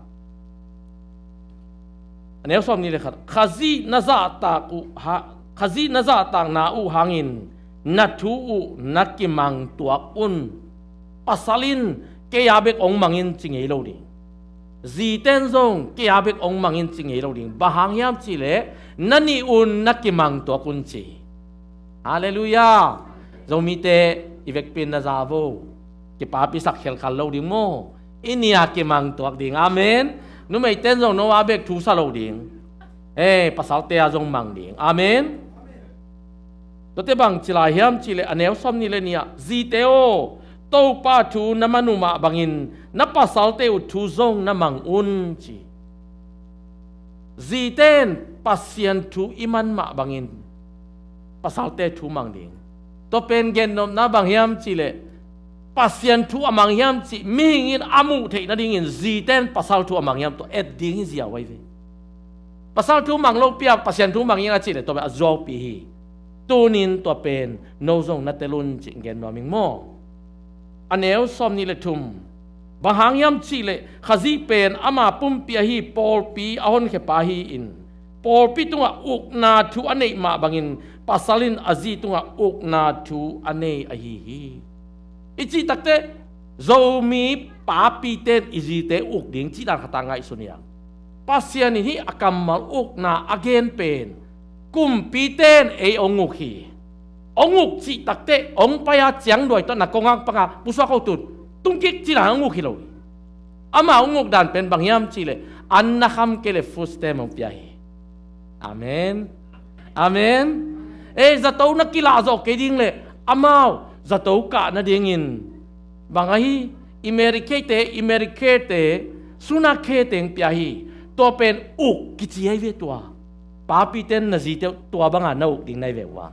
A neu sawm nih le khat. Khazih na zahtak uh ha, Khazih na zahtakna uh hangin na thu uh na kimang tuak un. Pasal in kei a bek hong mang in ci ngei lo ding. Ziten zong kei a bek hong mang in ci ngei lo ding. Bang hang hiam cihleh, na nih un na kimang tuak un ci. Halleluiah. Zomite i vekpi in na za vo. Kipapisak khelkhal lo ding maw. I nih a kimang tuak ding. Amen. Numeite in zong no a bek thu sa lo ding. Eh, pasalte a zong mang ding. Amen. Tuate bang ci lai hiam cihleh, a neu sawm nih le nih ah, zite aw, Topa thu na man uh mah bangin na pasalte uh thu zong na mang un ci. Zite in Pasian thu i man mah bangin pasalte thu mang ding. Tua pen gennopna bang hiam cihleh, Pasian thu a mang hiam cih mihing in a muh theih nadingin zite in pasal thu a mang hiam, tua et ding hi ziau ahi ve. Pasal thu mang lo piak Pasian thu mang ing a cihleh, tua pen a zuaupi hi. Tunin tua pen no zong na tel un cih gen nuam ing maw. A neu sawm nih le thum. Bang hang hiam cihleh Khazih pen ama pumpi ahi pawlpi a honkhiapa hi-in, pawlpi tungah ukna thu a neih mah bangin pasal in a zi tungah ukna thu a nei ahi hi. I cih takteh Zomi papite in i zite uk ding cih dan khat a ngaihsun hi hang. Pasian in hih a kammal ukna a gen pen kumpite in ei hong uk hi. Hong uk cih takteh hong pai-a ciangduai tawh na kongak panga pusuak ho tun tungkik cih dan hong uk hi lo hi. Ama hong uk dan pen bang hiam cihleh an na kham kei leh food stamp hong pia hi. Amen. Amen. Ei, zato na kilah zawh kei ding leh amau zato kah nadingin bang ahi, i Medicaid-te, i Medicare-te, suna khe teng pia hi. Tua pen uk kici ahi ve tua. Papite in na zite uh tua banga na uk ding na hi ve uh a.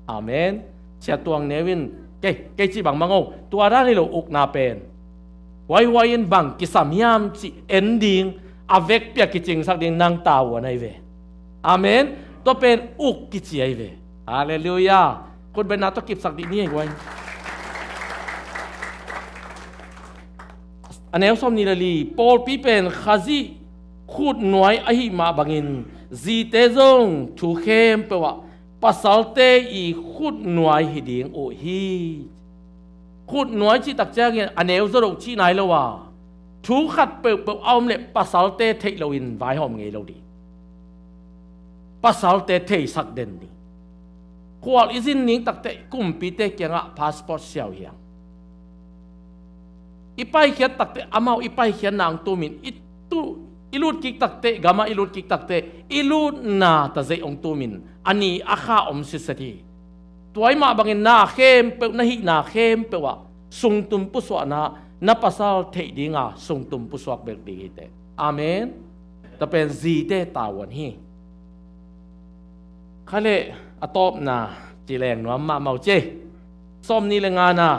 Amen. Sia Tuang Neu in kei, kei cih bangbang o, tua dan hi lo ukna pen. Huaihuai in bang kisam hiam cih en ding, a vekpi-a kicingsak ding nang tavuan ahi ve. Amen. Tua pen uk kici ahi ve. Halleluiah. Khutbetna tawh kipsak dih ni ei guai. A neu sawmnih le li, pawlpi pen Khazih khutnuai ahih mah bangin zite zong thu khempeuh ah pasalte i khutnuai hi ding uh hi. Khutnuai cih tak ciangin a neu zaw loh cihna hi lo a, thu khat peuhpeuh a om leh pasalte theih loin vaihawm ngei lo ding. Pasalte theisak den ding. Khual i zin ning takteh kumpite kiangah passport siau hi hang. I paikhiat takteh amau i paikhiatna hong tumin, i tu, i lutkik takteh, gamah i lutkik takteh i lutna tazeih hong tumin a ni a kha om sitset hi. Tua ahih mah bangin na khempeuh, na hihna khempeuh ah sungtum pusuahna, na pasal theih dinga sungtum pusuak bek ding hi teh. Amen. Tua pen zite tavuan hi. Khaleh a tawpna ci leng nuam mahmah uh ci. Sawmnih le ngana,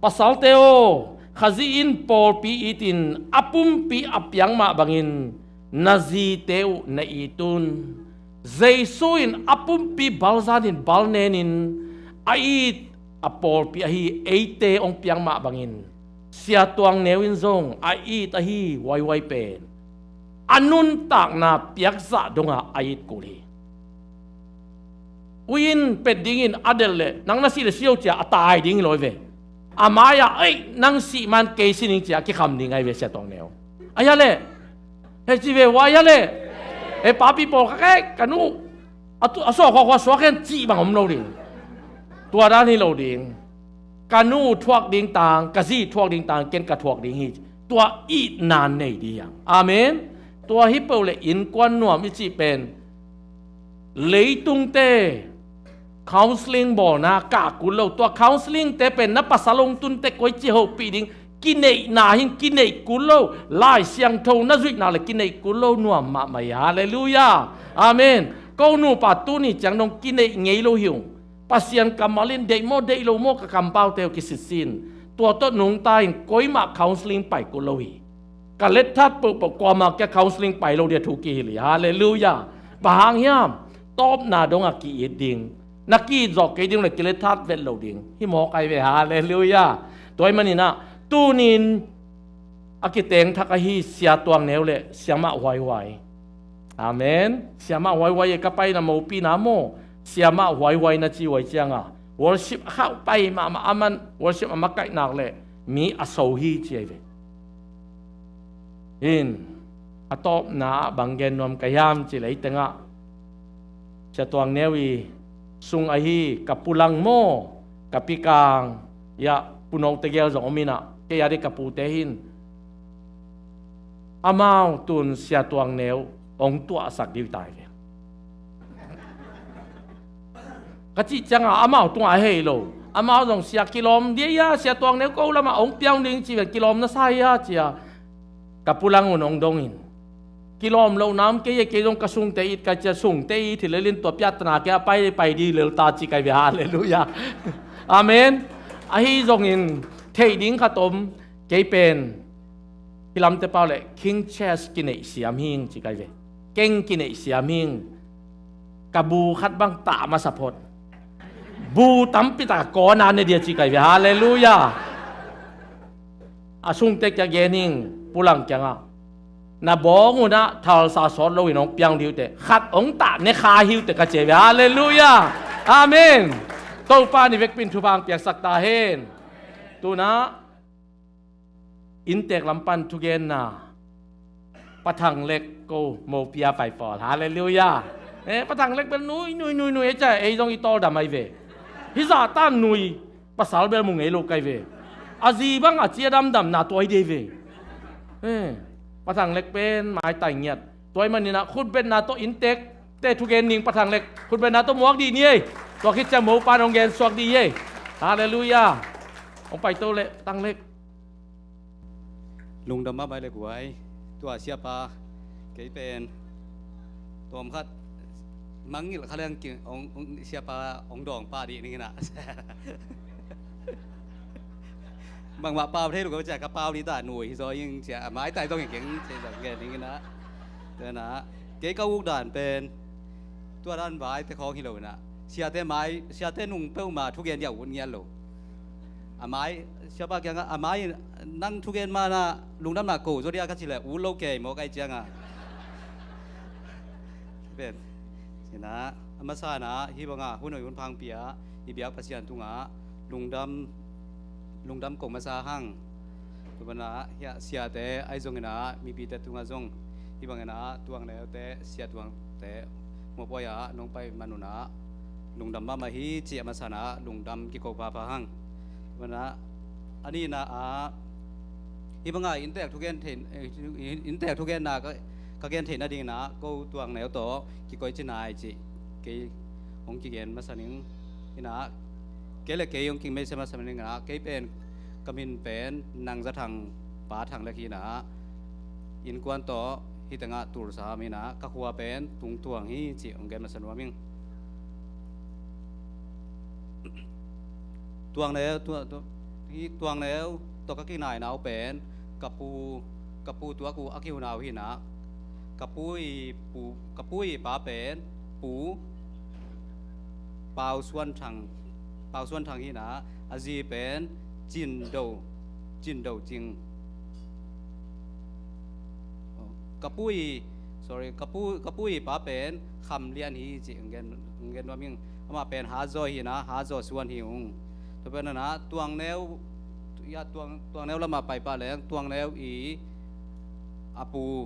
pasalte aw, Khazih in pawlpi itin a pumpi a piak mah bangin na zite uh na it un. Jesu in a pumpi balzanin balnenin a it a pawlpi ahi eite hong piak mah bangin Sia Tuang Neu in zong a it ahi huaihuai pen a nuntakna piakzah dongah a it kul hi. Ui in pet dingin a delh leh nang na sih le sih o cia a tai ding hi lo hi ve. A mai-ah ei, nang sih man kei si ning cia a kikham ding ahi ve Sia Tuang Neu. Ahi a leh, hei ci ve ua ahi a leh, hei papi pawl kha kei ka nu a tu, a suak khuakhua suak hen cih bang om lo ding. Tua dan hi lo ding. Ka nu thuak ding tang, ka zi thuak ding tang, ken ka thuak ding hi. Tua itna nei ding hi hang. Amen. Tua hi peuh leh innkuan nuam i cih pen leitungte counselling bawlna kah kul lo. Tua counselling te pen na pasal hong tun teh koici hopih ding, kineihna hi, kineih kul lo. Lai Siangtho na zuihna leh kineih kul lo nuam mahmah hi. Halleluiah. Amen. Ko nupa tuni ciang dong kineih ngei lo hi ung. Pasian kammal in deih maw deih lo maw ka kampaute uh kisitsin. Tua tawh nungta in koimah counselling pai kul lo hi. Ka letthat peuhpeuh kuamah kia counselling pai lo dia thu kihilh hi. Halleluiah. Bang hang hiam? Tawpna dongah ki-it ding. Na ki-it zawh kei ding leh kiletthat vet lo ding. Hi mawk ahi ve. Halleluiah. Tua ahih maninah tunin a kiteng thak ahi Sia Tuang Neu leh Siamah Huaihuai. Amen. Siamah Huaihuai e, ka paina mopina maw, Siamah Huaihuai na ci huai cianga worship a khauh pai mahmah, aman worship a makaih nak leh mi a so hi ci ahi ve. In a tawpna ah bang gen nuam ka hiam cih leh ei tengah Sia Tuang Neu i sung ahi ka pulang maw, ka pikang, ya, punok tegel zong om inah, kei a dih ka pute hin amau tun Sia Tuang Neu hong tuahsak dih uh tai ve. Ka cih cianga amau tungah a hei lo. Amau zong sia kilawm dia, Sia Tuang Neu ko lamah hong piang ding ci ve, kilawm na sa hia cia. Ka pulang un hong dongin kilawm lohna om kei e, kei zong ka sungte it ka cia, sungte it hi lelin tua piahtana kei a pai, pai dih lel ta ci kai ve. Halleluiah. Amen. Ahi zongin theih ding khat om, kei pen hih lamte pau leh king chest kineih siam hing ci kai ve. Keng kineih siam hing. Ka bu khat bang tah masa phot. Bu tampi tak a kawna ne dia ci kai ve. Halleluiah. a sungte kiang gen ing, pulang kiangah. Na bawng unah thalsa sawt loin hong piang dih uh teh, khat hong tah ne kha hi uh teh ka ci hi ve. Halleluiah. Amen. Topa in i vekpi in thupha hong piaksak ta hen. Tunah inntek lam pan thugenna Pa Thang Lek ko mopi a pai pawl. Halleluiah. Eh, Pa Thang Lek bel nui nui nui nui, ei ca ei zong i tawldam ahi ve. Hih zahtan nui, pasal bel mu ngei lo kai ve. A zi bang a cia damdamna tua hi dei ve. Eh, Pa Thang Lek pen maitai ngiat. Tua ahih maninah khutbetna tawh inntekte thugen ning, Pa Thang Lek. Khutbetna tawh muak dih ni ei. Tua khit ciang mopa in hong gen suak dih ei. Halleluiah. Hong paito leh, Pa Thang Lek. Lungdam mahmah ei le guai. Tua siapa, kei pen tawm khat mangngilh kha leng ki, hong, hong, siapa hong dawng pah dih ning inah. Bangmah pau thei lo ka cia ka pau dih ta, nui hi zaw ing cia, a maitai zong hi keng cia zong gen ning inah. Tua inah kei ka uk dan pen tua dan vai te khawng hi lo inah, siate mai, siate nung peuhmah thugen dia ut ngiat lo. A mai, siapa kiangah, a mai in nang thugen manah lungdamna ko zaw dia ka ci leh ut lo kei maw kai ciangah. Pen, sinah, a masa inah hih bangah hun hoih hun pha hong pia i biak Pasian tungah lungdam, lungdam ko masa hang. Tua banah hiah siate ahi zonginah mipite tungah zong hih banginah Tuang Neute, sia Tuangte mopawi ah nong pai man unah lungdam mahmah hi cih a masa inah lungdam kiko phapha hang. Tua banah a nihna ah hih bangah inntek thugen thei, inntek thugenna ka, ka gen theih nadinginah ko Tuang Neu tawh kikoici nai cih kei hong kigen masa ning inah, kei le kei hong kimeisa masa ning inah, kei pen ka min pen Nang Za Thang, Pa Thang Lek hi inah, innkuan tawh hih tengah Tulsa om inah, ka khua pen Tung Tuang hi cih hong gen masa nuam ing. Tuang Neu, tua, tua, hih Tuang Neu tawh ka kinaina uh pen ka pu, ka pu tuak uh a kihuna uh hi inah, ka pu i pu, ka pu i pa pen Pu Pau Suan Thang, Pau Suan Thang hi inah, a zi pen Cin Do, Cin Do Cing. Ka pu i, sorry, ka pu, ka pu i pa pen Kham Lian hi cih hong gen, hong gen nuam ing. Amah pen Hazaw hi inah, Hazaw Suan hi ung. Tua pen inah Tuang Neu, ya, Tuang, Tuang Neu lamah pai pah leng Tuang Neu i a pu,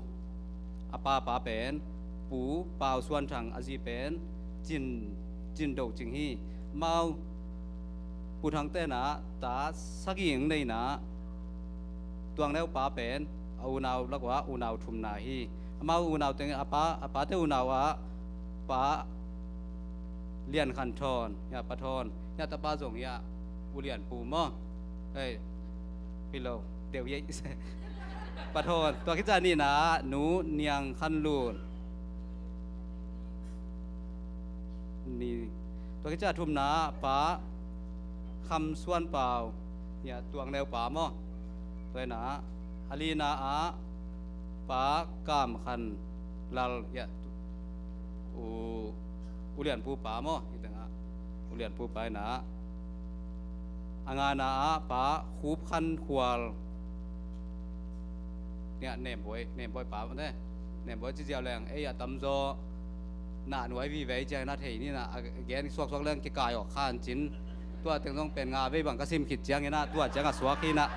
a pa pa pen Pu Pau Suan Thang, a zi pen Cin, Cin Do Cing hi. Amau Pu Thangte inah ta sagih nei inah, Tuang Neu pa pen a unau lak uah unau thumna hi. Amau unau teng a pa, a pate unau ah Pa Lian Khan Thawn, ya, Pa Thawn, ya, tapa zong ya, U Lian Pu maw. Hei, hi lo, deuh hi ei. Pa Thawn, tua khit ciang a nihna Nu Niang Khan Lun. Ni, tua khit ciang a thumna Pa Kham Suan Pau, ya, Tuang Neu pa maw. Tua inah a lina ah Pa Kam Khan Lal, ya, U, U Lian Pu pa maw, hih tengah U Lian Pu pa inah. A ngana ah Pa Khup Khan Khual. Nia, Nem Bawi, Nem Bawi pa maw te. Nem Bawi ci ziau leng ei a tamzaw na nuai vive ciang inah thei ni inah, a gen suaksuak leng kikai awk khan cin. Tua teng zong pen nga vei bang ka sim khit ciang inah, tua ciang a suak hi inah.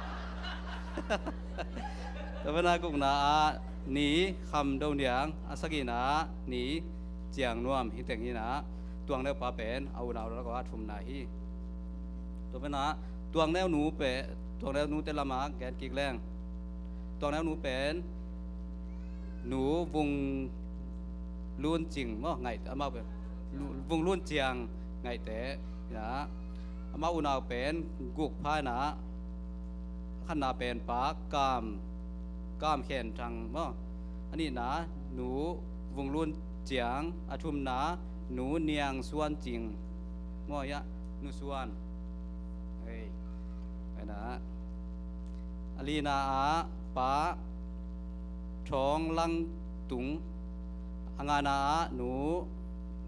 Tua banah a gukna ah Ni Kham Do Niang, a sagihna ah Ni Ciang Nuam, hih teng hi inah, Tuang Neu pa pen a unau lak uah a thumna hi. Tua banah Tuang Neu nu pen, Tuang Neu nute lamah gen kik leng, Tuang Neu nu pen Nu Vung Lun Cing maw, Ngaihte, amau pen Lu-, Vung Lun Ciang, Ngaihte inah, amau unau pen guk pha inah, a khatna pen Pa Kam, Kam Khen Thang maw, a nihna Nu Vung Lun Ciang, a thumna Nu Niang Suan Cing maw, ya, Nu Suan. Hei, tua inah a lina ah Pa Thawng Lang Tung, a ngana ah Nu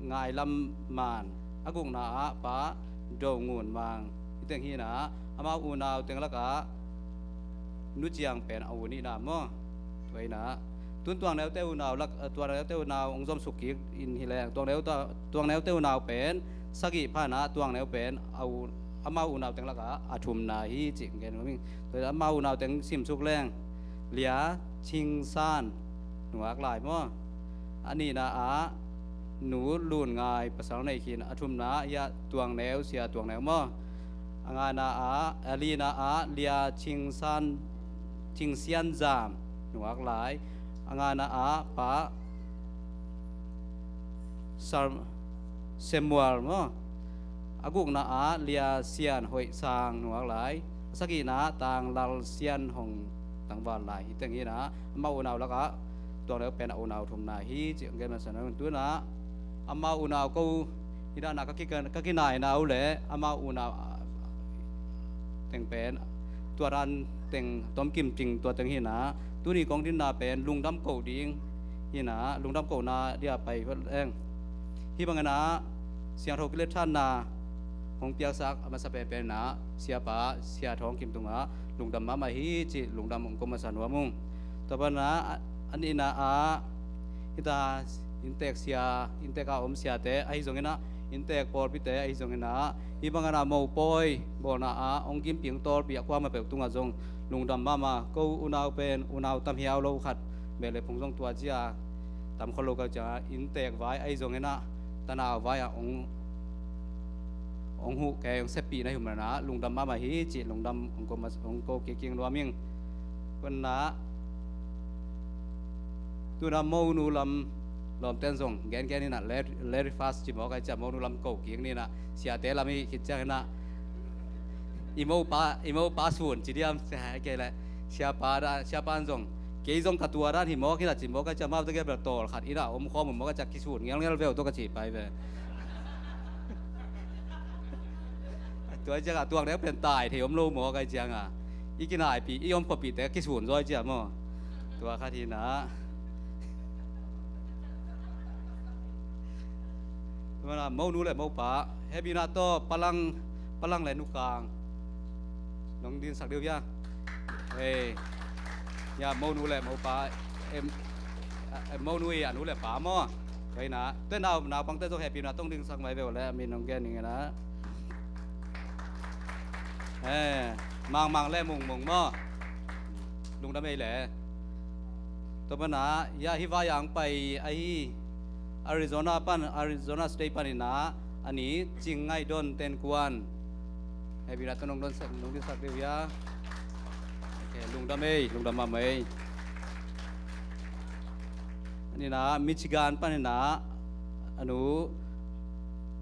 Ngai Lam Man, a gukna ah Pa Do Ngun Mang, hih teng hi inah, amau unau teng lakah Nu Ciang pen a u nihna maw. Tua inah tun Tuang Neute unau lak, eh, Tuang Neute unau hong zomsuk kik in hi leng, Tuang Neu ta, Tuang Neute unau pen sagih pha inah Tuang Neu pen a u, amau unau teng lakah a thumna hi cih gen nuam ing. Tua inah amau unau teng simsuk leng, Lia Cing San, nungak lai maw. A nihna ah Nu Lun Ngai, pasal nei khin. A thumna ah Tuang Neu, Sia Tuang Neu maw. A ngana ah, a lina ah Lia Cing San, Cing Sian Zam, nungak lai. A ngana ah Pa Sar-, Samuel maw. A gukna ah Lia Sian Hoih Sang, nungak lai. A sagihna ah Tang Lal Sian Hong, tangval lai. Hih teng hi inah amau unau lakah Tuang Neu pen a unau thumna hi cih gen masa nuam ing. Tu inah amau unau ko, hih dan ah ka ki, ka kinaina uh leh amau unau, ah, teng pen tua dan teng tomkim cing tua teng hi inah, tuni kong dinna pen lungdam koh ding hi inah, lungdam kohna dia pai vat leng. Hih bang inah siangtho kilet thanna hong piaksak a masa penpen inah Siapa Sia Thawng Kim tungah lungdam mahmah hi cih lungdam hong ko masa nuam ung. Tua pan inah a, a nihna ah hita inntek sia, inntek a om siate ahi zong inah, inntek pawlpite ahi zong inah, hih bang inah mopawi bawlna ah hong gimpi hong tawlpi a kuamah peuh tungah zong lungdam mahmah. Ko unau pen unau tam hiau lo khat beh le phung zong tua ci a tam khol lo ka ciangah, inntek vai ahi zong inah tanau vai ah hong, hong huh kei, hong seppih na hi uh man inah lungdam mahmah hi cih lungdam hong ko, hong ko kik nuam ing. Tua inah tu inah monu lam lawmten zong gengen inah, Larry, Larry Fast ci mawk ahi ciah, monu lam ko kik ni inah, siate lam i khit ciang inah i mopa, i mopa sun ci diam, kei leh Siapa dan, Siapa in zong kei zong ka tua dan hi mawk inah ci mawk ahi ciah, amau tegel bel tawl khat inah om khawm uh mawk ahi ciah, kisun ngelngel veu tawh ka ci pai ve. Tua ciangah Tuang Neu pen tai thei om lo mawk ahi ciangah i kinaipih, i om khuapihte kisun zaw ahi ciah maw. Tua khat hi inah. Tua inah monu le mopa, hehpihna tawh Pa Lang, Pa Lang le Nu Kang nong dinsak dih uh hia. Hei. Hia, monu le mopa, em, em, monu i a nu le pa maw. Tua inah, tua inah naupangte zong hehpihna tawh hong dinsak mai ve uh leh, a min hong gen ning inah. Eh, Mang Mang le Mung Mung maw. Lungdam ei leh. Tua pan inah, hia, hih vai-ah hong pai ahi, Arizona pan, Arizona State pan inah a ni, Cing Ngaih Don Ten Kuan. Hehpihna tawh nong don sak, nong dinsak dih uh hia. Ok, lungdam ei, lungdam mahmah ei. A nihna ah Michigan pan inah a nu,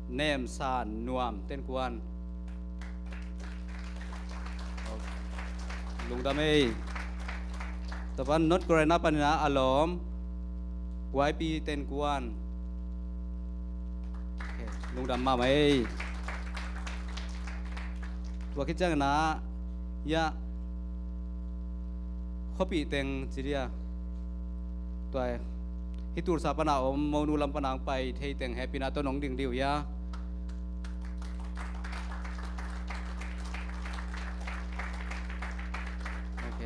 Nem San Nuam Ten Kuan. Lungdam ei. Tua pan North Carolina pan inah a lawm, Kuaipi Ten Kuan. Ok, lungdam mahmah ei. Tua khit ciang inah, hia, khuapih teng ci dia. Tua, hih Tulsa pan a om, monu lam pan a hong pai thei teng hehpihna tawh nong ding dih uh hia. Ok.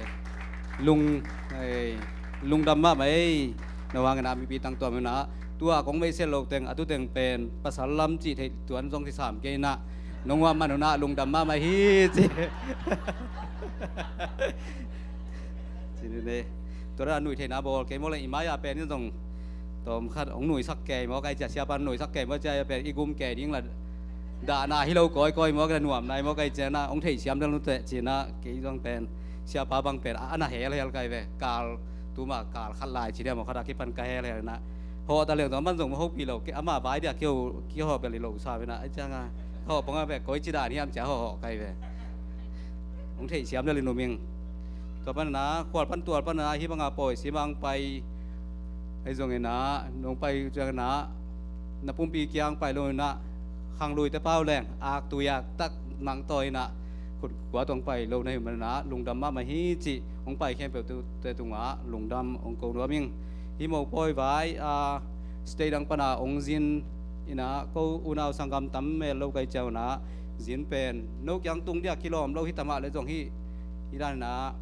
Lung, ei, lungdam mahmah ei. Na hang inah mipi tangtuam inah, tua kong meihsiat loh teng, a tu teng pen pasal lam cih theih tuan zong kisam kei inah, nong uam man uh inah lungdam mahmah hi ci. Ci ni ne. Tua dan a nuih theihna bawl kei mawk leh, i mai-a pen in zong tawm khat hong nuihsak kei mawk ahi ciah, Siapa in nuihsak kei mawk ciah, pen i gum kei ding la, dahna hi lo kawikawi mawk, la nuam nai mawk ahi ciah inah, hong theihsiam lel nuteh ci inah, kei zong pen Siapa bang pen a, a na helhel kai ve. Kal, tuma kal khat lai ci dia maw, khat a kipan ka helhel inah, hawh ta leng zong a man zong ma hopih lo, kei ama vai dia kei hawh, kei hawh bel hi lo sa ve inah, ahi ciangah hawh pongah ve, koici dan hiam ciah hawh hawh kai ve. Hong theihsiam lel in um ing. Tua pan inah, khual pan tual pan inah, hih banga pawi sim a hong pai ahi zong inah, nong pai ciang inah, na pumpi kiang pai lo inah, khangluite pau leng, aktui aktak mangtawi inah, khut kua tawh hong pai lo na hih man inah, lungdam mahmah hi cih, hong pai khempeuh tu, te tungah lungdam hong ko nuam ing. Hih mopawi vai, a, state dang pan a hong zin inah, ko unau sanggam tam mel lo kai ciang inah, zin pen no kiang tung dia kilawm lo hi ta mah leh zong hih, hih dan inah,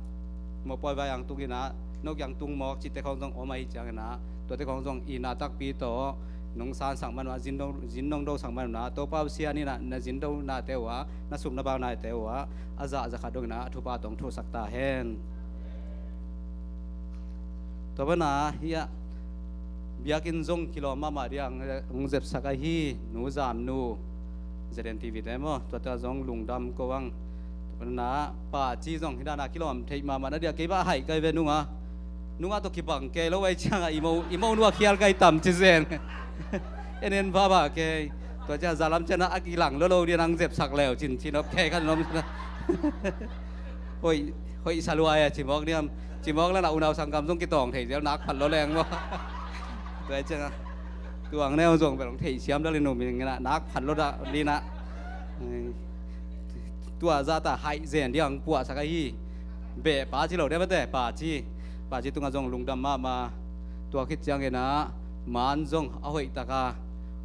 mopawi vai ang tung inah, no kiang tung mawk cihte khawng zong om ahi cianginah, tuate khawng zong itna takpi tawh nong sansak man unah, zin nong, zin nong dosak man unah, Topa uh sian inah na zin donate uhah, na sum na bainate uhah a zah zakhat donginah a thupha tawh hong thusak ta hen. Tua banah hiah biakinn zong kilawm mahmah dia hong zepsak ahi Nu Zam Nu, Z N T V te maw, tuate zong lungdam ko ang. Tua banah Paci zong hih dana kilawm theih mahmah na dia kei bah haih kai ve nunga. Nunga tawh kibang kei lo ai cianga i mo, i mo nua khial kai tam ci zen. En en vava kei. Tua ciang zalam ciana a kilang lo lo dia nang zepsak leu cin cin op kei kan lom. Hoih, hoih saluai a cimawk niam. Cimawk lana unau sangkam zong kitawng thei zel nak phat lo leng maw. Tua cianga tuang neu zong belong thei siam dal in um in nak phat lo dah linah. Tua zata haih zen diang puahsak ahi. Beh Paci lo dia mate Paci. Paci tungah zong lungdam mahmah. Tua khit cianginah man zong a hoihtaka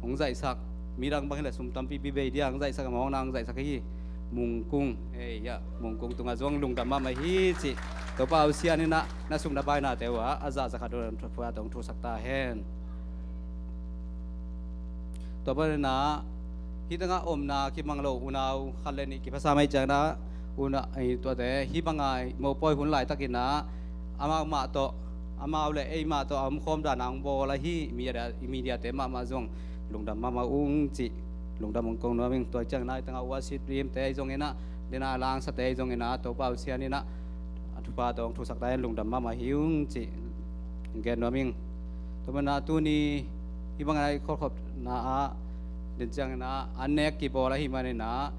hong zaihsak, midang bang hileh sum tampi bibei dia hong zaihsak, a mawngna hong zaihsak ahi. Mungkung, ei ya, Mungkung tungah zong lungdam mahmah hi cih Topa uh sian inah na sum na bainate uhah a zah zakhat donginah hong thusak ta hen. Tua banah hih tengah omna kimang lo unau khat le nih kiphasam ahi cianginah, unau tuate hih banga mopawi hun laitakinah amau mah tawh, amau le ei mah tawh a omkhawm dana hong bawl ahi media, mediate mahmah zong lungdam mahmah ung cih lungdam hong ko nuam ing. Tua cianginah hih tengah worship teamte ahi zonginah, dena langsate ahi zonginah Topa uh sian inah a thupha tawh hong thusak ta hen, lungdam mahmah hi ung cih hong gen nuam ing. Tua banah tuni hih bangin a i kholhkhopna ah den cianginah an nek kibawl ahih maninah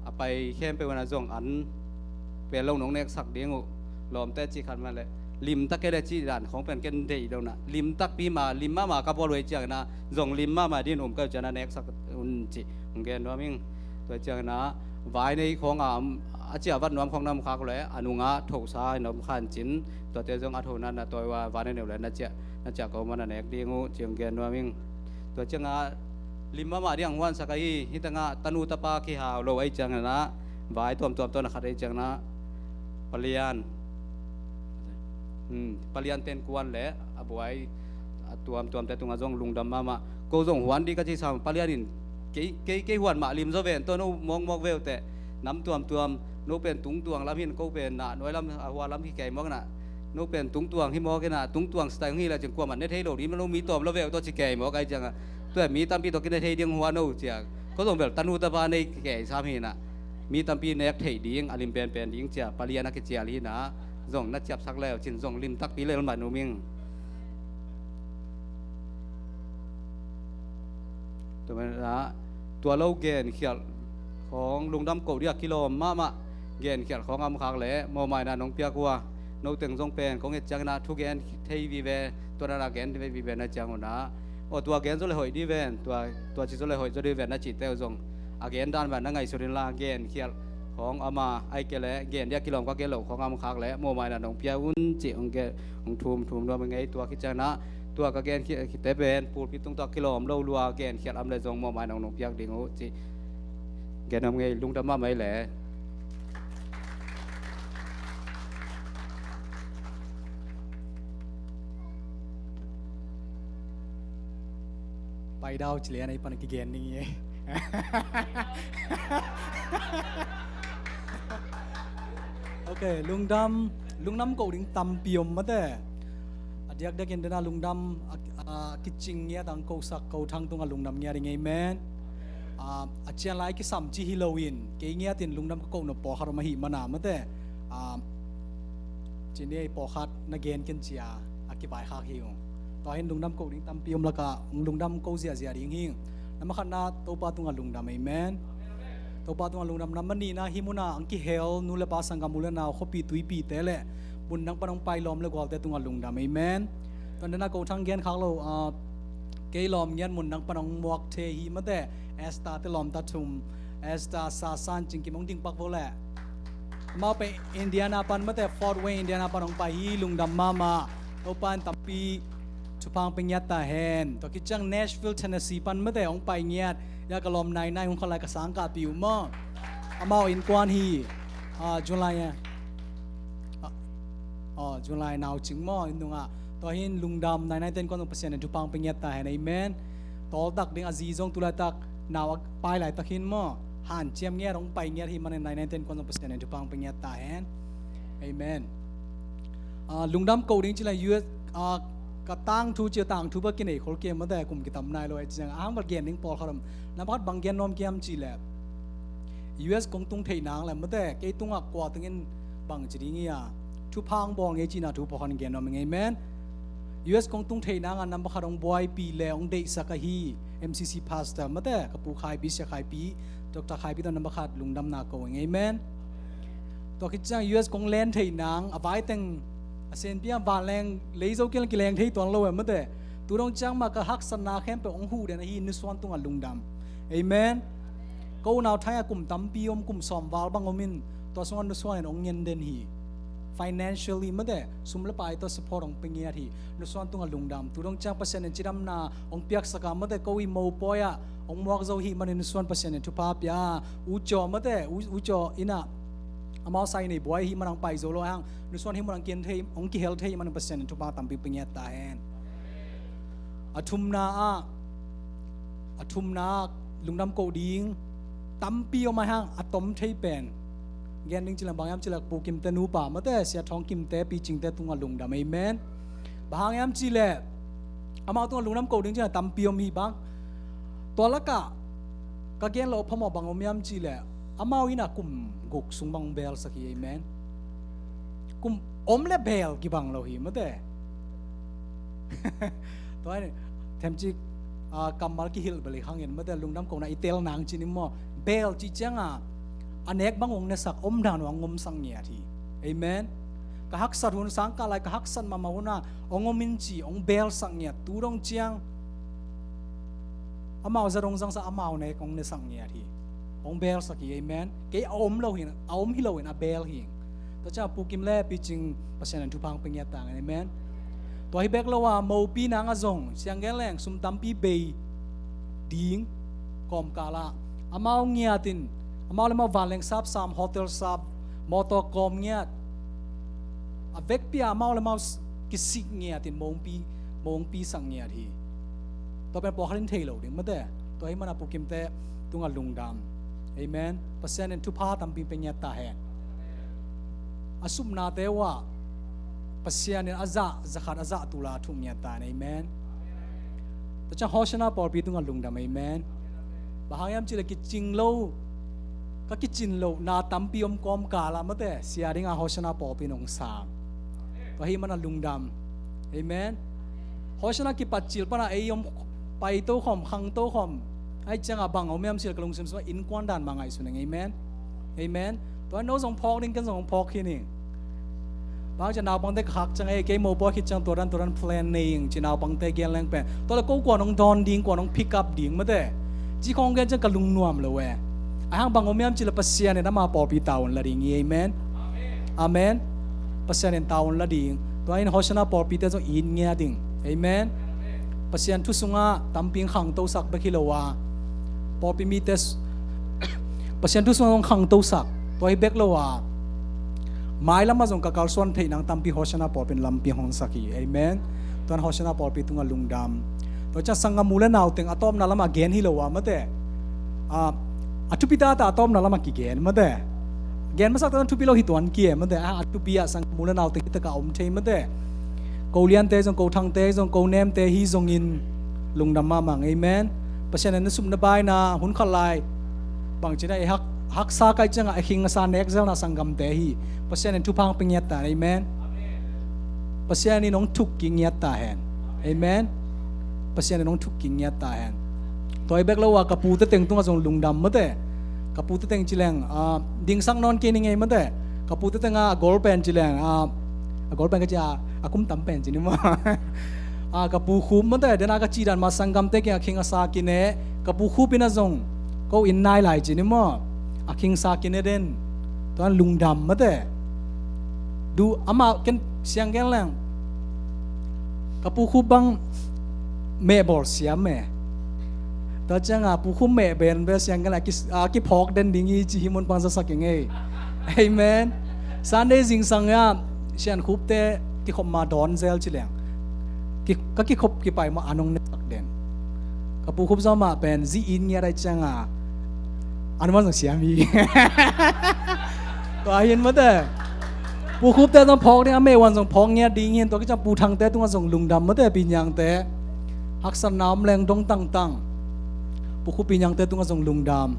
a pai khempeuh inah zong an pel lo nong neksak ding uh. Lawmte cih khat mah le limtak kei le cih dan khawng pen ken deih lo nah, limtakpi mah, lim mahmah ka bawl uh ei cianginah zong lim mahmah din um ka uh cianah neksak un cih hong gen nuam ing. Tua cianginah vai nei khawng a, a ciah vat nuam khawng na om khak le a nungah thosa in om khan cin, tuate zong a thona na tawi uh a vai na neih uh le na ciah, na ciah ko mah na nek ding uh cih hong gen nuam ing. Tua ciangah lim mahmah diang huansak ahi, hih tengah tanu tapa kihau lo ahi cianginah vai tuamtuam tawh na khat ahi cianginah palian, hmm, palian ten kuan le a buai a tuamtuamte tungah zong lungdam mahmah. Ko zong huan dih ka ci sam, palian in kei, kei, kei huan mah lim zaw ven tawh no mawkmawk ve uh teh. Nam tuamtuam, no pen tungtuang lam hin, ko pen nah nuai lam a hua lam hi kei mawk nah. No pen tungtuang hi mawk inah, tungtuang sitai hong hi le cin kuamah ne thei lo dih, no mi tawm lo ve uh tawh ci kei mawk ahi ciangah. Tua mi tampi tawh kine thei ding hua no cia. Ko zong bel tanu tapa nei kei sam hinah, mi tampi nek theih ding, a lim penpen ding cia palian a kicial hinah zong na ciapsak leu cin zong limtakpi lel mah num ing. Tua banah tua lo genkhialh khawng lungdam koh dia kilawm mahmah. Genkhialh khawng a om khak le mawhmaina nong piak uh a, no teng zong pen kong et cianginah thugen thei vive, tua dana gen thei vive na ciangunah, aw tua gen zaw le hoih dih ven, tua, tua ci zaw le hoih zaw dih ven na cihte uh zong a gen dan van na ngaihsut inla, genkhialh khawng a om a, ahih kei leh gen dia kilawm ka gen loh khawng a om khak le mawhmaina nong pia un cih hong gen, hong thum thum nuam ing ei. Tua khit cianginah tua ka gen khite pen pulpit tung tawh kilawm lo lua, genkhialh a om le zong mawhmaina nong piak ding uh cih gen nuam ing ei, lungdam mahmah ei le. Paidau ci lian ei pan kigen ning ei. Ok, lungdam, lungdam koh ding tampi om mate. A diakdiakin dena lungdam a, a kicing ngiat ang kosak ko thang tungah lungdam ngiat ing ei, amen. A, a cian lai kisam ci hi loin kei ngiatin lungdam ka koh nop pawlkhat om ahih mana mate. A, ci ni ei, pawlkhat na gen ken cia a kivaikhak hi uh. Tua hin lungdam koh ding tampi om lakah hong lungdam ko ziahziah ding hi. Na makhatna Topa tungah lungdam, amen. Topa tungah lungdam. Na manihna hih munah ang kihel nu le pa, sanggam u le nau, khuapi tuipite le mun dang pan hong pai lawm le gualte tungah lungdam, amen. Tua dena ko thang gen khak lo, a, kei lawm ngiat mun dang pan hong muak thei hi mate. Esther te lawmta thum, Esther, Sasan, Cingkim hong ding pak vo le. Amau pen Indiana pan mate, Fort Wayne, Indiana pan hong pai hi, lungdam mahmah. Topa in tampi thupha hong pia ngiat ta hen. Tua khit ciang Nashville, Tennessee pan mate hong pai ngiat. Ya ka lawm Nainai, hong khalai ka sangkahpih uh maw. Amau innkuan hi, a, July a, a, Aw, July nau cing maw, inn nungah. Tua hin lungdam, nai nai ten kuan zong Pasian in thupha hong pia ngiat ta hen, amen. Tawltak ding a zi zong tu laitak nau a pai laitak hin maw, hanciam ngiat hong pai ngiat hi manin nai nai ten kuan zong Pasian in thupha hong pia ngiat ta hen. Amen. Ah, lungdam ko ding ci leng U S, ah, ka tangthu ci a tangthu ba kinei khol kei mate, kum kitam nai lo e ci leng a hang bal gen ding pawlkhat om. Nambat khat bang gen nuam kiam ci leh U S kong tung theih nang leh mate, kei tungah kua tengin bang ci ding hi a, thupha hong bawl ngei cihna thu pawlkhat gen nuam ing, amen. U S kong tung theih nang a nambat khat hong buaipi le hong deihsak ahi M C C pastor mate, ka pu Khaipi, Sia Khaipi, Doctor Khaipi tawh nambat khat lungdamna ko ing, amen. Tua khit ciang U S kong len theih nang a vai teng a senpi a vanleng leizo kiang kileng thei tuan lo e mate. Tu dong ciang mah ka haksatna khempeuh hong huh den ahi, nusuan tungah lungdam. Amen. Ko unau thai a kum tampi om, kum sawm val bang om in, tua sungah nusuan in hong ngen den hi. Financially mate, sum le pai tawh support hong pia ngiat hi. Nusuan tungah lungdam. Tu dong ciang Pasian in cidamna hong piaksak a mate, ko i mopawi ah hong muak zo hi manin nusuan Pasian in thupha pia. U Caw mate, U, U Caw inn ah amau sai nei buai hi manin hong pai zo lo a hang, nusuan hih mun hong kihel thei, hong kihel thei manin Pasian in thupha tampi pia ngiat ta hen. A thumna ah, a thumna ah lungdam ko ding tampi om a hang, a tom thei pen gen ding ci leng bang hiam ci leh Pu Kimte nupa mate, Sia Thawng Kimte, Pi Cingte tungah lungdam, amen. Bang hang hiam ci leh amau tungah lungdam ko ding ci leng tampi om hi bang. Tua lakah ka gen loh phamawh bang om hiam ci leh amau in a kum guk sung bang belsak hi, amen. Kum om le bel kibang lo hi mate. Tua hi themcik, ah, kammal kihilh balik hangin mate, lungdam kona i tel nang ci ni maw. Bel cih ciang a, a nek bang hong nesak, om dan hong omsak ngiat hi. Amen. Ka haksat hun, sangkah lai ka haksat mahmah hun a hong om in ci, hong belsak ngiat. Tu dong ciang amau zat hong zangsak, amau nek hong nesak ngiat hi. Hong belsak hi, amen. Kei a om lo hi, a om hi lo in a bel hi. Tua ciang Pu Kim le Pi Cing Pasian in thupha hong pia ngiat ta hen, amen. Tua hi bek lo a mopi nang a zong siang gen leng sum tampi bei ding kawmkal ah amau ngiat in, amau le amau vanleng sap sam, hotel sap, mawtaw kawm ngiat, a vekpi a amau le amau s-, kisik ngiat in mawngpi, mawngpi sak ngiat hi. Tua pen pawlkhat in thei lo ding mate. Tua hi mana Pu Kimte tungah lungdam. Amen. Pasian in thupha tampi pia ngiat ta hen. A supnate uh ah Pasian in a zah, zakhat a zah tul a thuk ngiat ta hen. Amen. Tua ciang Hosanna pawlpi tungah lungdam, amen. Bang hang hiam ci leh kicing lo, ka kicin lohna tampi om kawmkal ah mate, sia ding a Hosanna pawlpi in hong sang. Tua hi mana lungdam. Amen. Hosanna kipatcil pana ei om pai tokhawm, khang tokhawm. Ahih ciang a bang om hiam ci leh ka lungsim sungah innkuan dan mah ngaihsun ing, amen. Amen. Tua no zong phawk ding, ken zong phawk hi ning. Bang ci naupangte ka khak ciang, ei, kei mopawi khit ciang tua dan, tua dan plan nei ing ci naupangte gen leng pen, tua leh ko kuan hong dawn ding, kuan hong pick up ding mate, ci khawng gen ciang ka lungnuam lo e. A hang bang om hiam ci leh Pasian in ama pawlpi tavuan la ding hi, amen. Amen. Pasian in tavuan la ding. Tua in Hosanna pawlpite zong it ngiat ding. Amen. Pasian thu sungah tampi hong khangtosak bek hi lo a, pawlpi mite s-, Pasian thu sungah hong khangtosak. Tua hi bek lo a, mailam ah zong ka kalsuan theih nang tampi Hosanna pawlpi in lampi hong honsak hi. Amen. Tua in Hosanna pawlpi tungah lungdam. Tua ciang sanggam u le nau teng a tawpna lamah gen hi lo a mate, a, a thupi tata a tawpna lamah kigen mate. Gen masak tawh thupi lo hi tuan kei mate. A, a thupi ah sanggam u le nau teng hi takah om thei mate. Ko liante zong, ko thangte zong, ko nemte hi zongin lungdam mahmah ing, amen. Pasian in na sup na baina hun khat lai bang ci na, i hak, haksa ka hih ciangah a khing a sa nek zelna sanggamte hi. Pasian in thupha hong pia ngiat ta hen, amen. Pasian in hong thuk kik ngiat ta hen, amen. Pasian in hong thuk kik ngiat ta hen. Tua hi bek lo a ka pute teng tungah zong lungdam mate. Ka pute teng ci leng, ah, dingsak nawn kei ning ei mate. Ka pute tengah a gol pen ci leng, ah, a gol pen ka ci a, a kum tam pen ci ni maw. Ah, ka pu Khup mate, den a ka cih dan mah sanggamte kiang a khing a sa kine, ka pu Khup in a zong ko inn nai lai ci ni maw. A khing sa kine den. Tua lungdam mate. Du amah ken siang gen leng, ka pu Khup bang mehbawl siam e. Tua ciangah pu Khup meh ben bel siang gen leng a ki, a kiphawk den ding hi ci hi mun pang zasak ing ei. Amen. Sunday zingsang ah Sian Khup te kikhop ma dawn zel ci leng, ki, ka kikhop kipai ma an hong ne sak den. Ka Pu Khup zong mah pen zi in ngiat ai cianga an man zong siam hi. Tua hin mate Pu Khup te zong phawk ding, a mei wan zong phawk ngiat ding hin, tua kiciang Pu Thang te tungah zong lungdam mate, Pi Nyang te haksatna om leng dong tangtang. Pu Khup, Pi Nyang te tungah zong lungdam.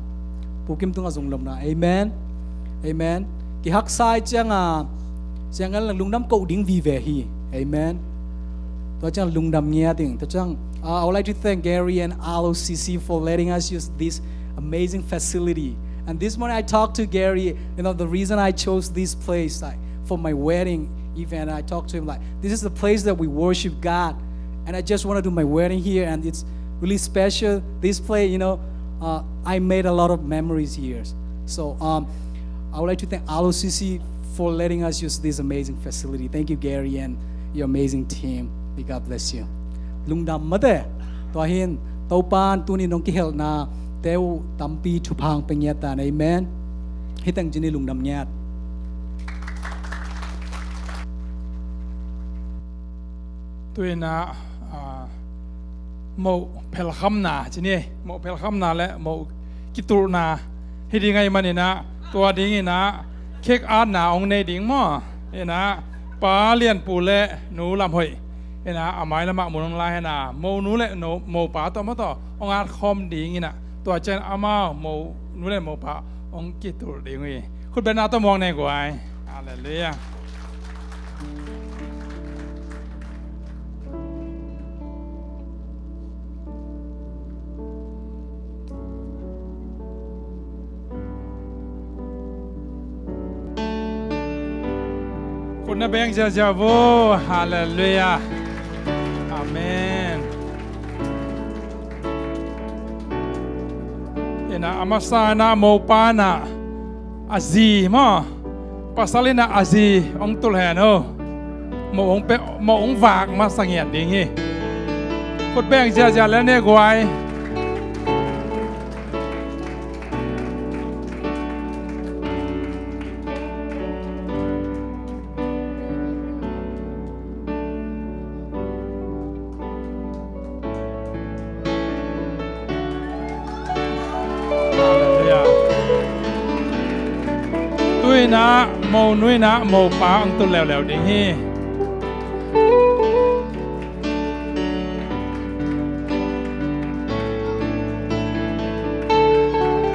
Pu Kim tungah zong lungdam. Amen. Amen. Kihaksa ai cianga siang kan lungdam ko ding vive hi. Amen. Tua ciang lungdam ngiat ding. Tua ciang, uh, I would like to thank Gary and R O C C for letting us use this amazing facility. And this morning I talked to Gary, you know, the reason I chose this place, like, for my wedding event, I talked to him like, "This is the place that we worship God. And I just want to do my wedding here, and it's really special. This place, you know, uh, I made a lot of memories here." So, um, I would like to thank R O C C for letting us use this amazing facility. Thank you, Gary, and your amazing team. May God bless you. Lungdam mate. Tua hin, Topan tuni nong kihelna te uh tampi thupha hong pia ngiat ta. Amen. Hi teng ci ni, lungdam ngiat. Tuinah, ah, moh phelkhamna ci ni, moh phelkhamna le moh kitulhna hi ding ahih maninah, tua dinginah khek atna hong nei ding maw. Inah Pa Lian Pu le Nu Lam Hoih, inah a mai lamah mun hong lai hena, monu le no, mopa tawh maw tawh hong at khawm dinginah, tua ciang amau monu le mopa hong kitulh ding uh hi. Khutbetna tawh muak ni guai. Halleluiah. Khut na beng ziazia vo. Halleluiah. Amen. Inah a masa inah mopa inah a zi maw, pasal inah a zi hong tulh hen o. Moh hong pe, moh hong vak masa ngiat ding hi. Khut beng ziazia le ni guai. Halleluiah. Tuinah monu inah mopa hong tulh leuleu ding hi.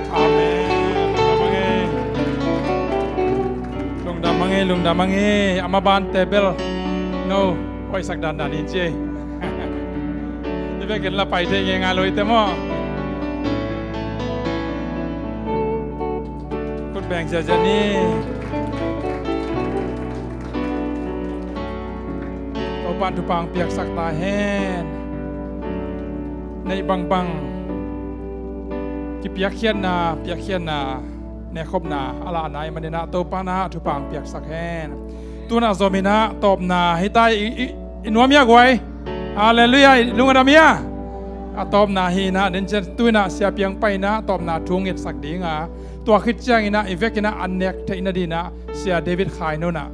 Amen. Lungdam a ngei, lungdam a ngei. A mabante bel no hoihsak dandan hi ci ei. Hi bekin la pai thei ngeingai lo hi te maw. Khut beng ziazia ni. Topan thupha hong piaksak ta hen. Neih bangbang kipiakkhiatna, piakkhiatna, nekhopna a lahna ahih maninah Topan ah thupha hong piaksak hen. Tunah zominah tawpna hi ta i, i, i nuam hia guai. Halleluiah. I lung a dam hia. A tawpna hi inah, den cian tuinah Sia Piang pai inah tawpna thu ngetsak dinga, tua khit cianginah i vekinah an nek theih nadinah Sia David Khai nunah,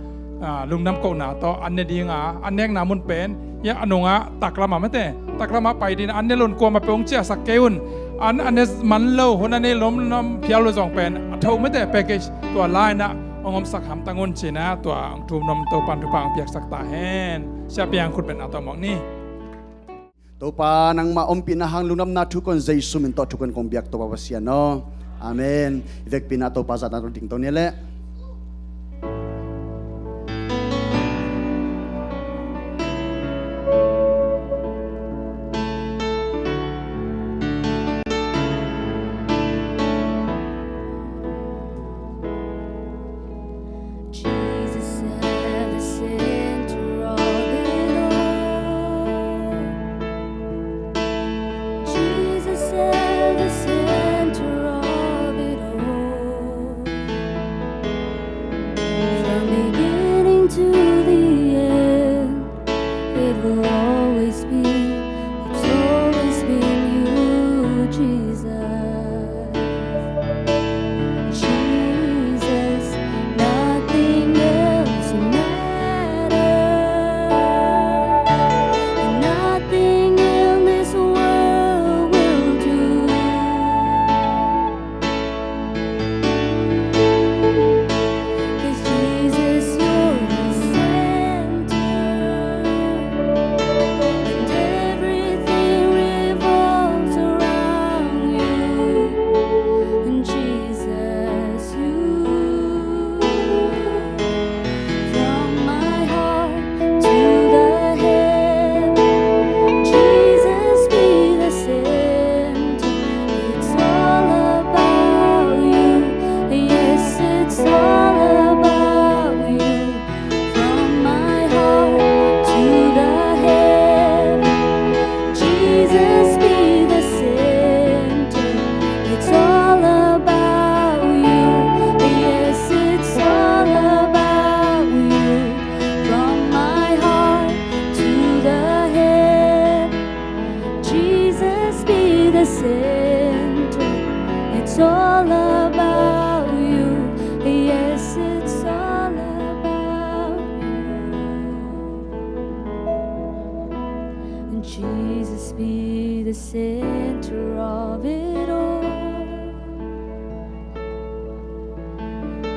ah, lungdam kohna tawh an ne dinga, an nekna mun pen hia a nungah taklamah mate, taklamah pai dinah an ne lo un, kuamah pe hong ciahsak kei un. An a ne man lo, hun a nei lomlom phial lo zong pen a thoh mate, package tua lai-inah hong omsak hamtang un cinah tua hong thum nuam. Topan thupha hong piaksak ta hen. Sia Piang khutbetna tawh muak ni. Topa nangmah ompihna hang lungdamna thu kon Jesu min tawh thu kon kong biak Topa Pasian aw. Amen. I vekpi inah Topa zahtakna tawh dingto ni leh. Jesus at the center of it all. Jesus at the center of it all.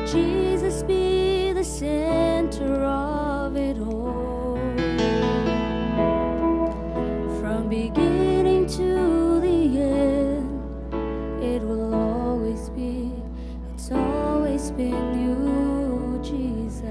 Jesus be the center of it all. From beginning to the end, it will always be, it's always been you, Jesus.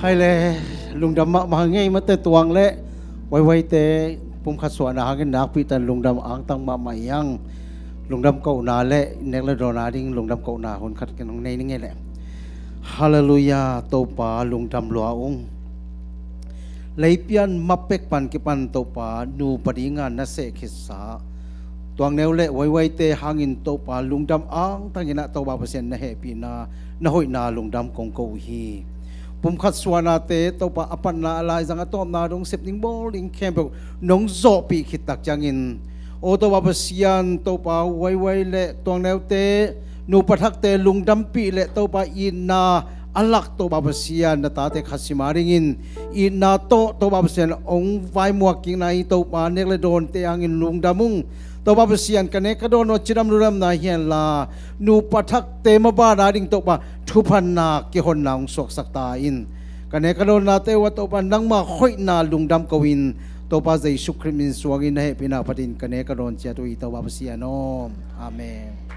Khai le, lungdam mahmah ngei mate tuang le, waiwaite pumkhat suahna hangin nakpihtan lungdam angtang mahmah iang. Lungdam kohna le nek le dawn a ding lungdam kohna hun khat ken hong nei ni ngei le. Halleluiah, Topa lungdam lua ung. Leipian mapek pan kipan Topa nupa dinga na seh khitsa tuangneu le waiwaite hangin Topa lungdam angtangin ah Topa Pasian na hehpihna na hoihna lungdam kong ko uh hi. Pumkhat suahnate Topa a patna a laizang a tawpna dong sep ding bawl ding khempeuh nong zawhpih khittak ciangin, aw Topa Pasian, Topa waiwai le tuangneute, nupa thakte lungdampih le Topa itna a lak Topa Pasian na tate khat sim a dingin itna tawh Topa Pasian hong vaimuak kikna hi. Topa nek le dawnte hangin lungdam ung. Topa Pasian ka nek ka dawn aw cidam ludamna hianla nupa thakte mabana ding Topa thuphanna kihonna hong suaksak ta in. Ka nek ka dawnnate uh ah Topa nangma hoihna lungdam ko in Topa Jesu Khrih min suangin na hehpihna phatin ka nek ka dawn ciat uh hi Topa Pasian aw. Amen.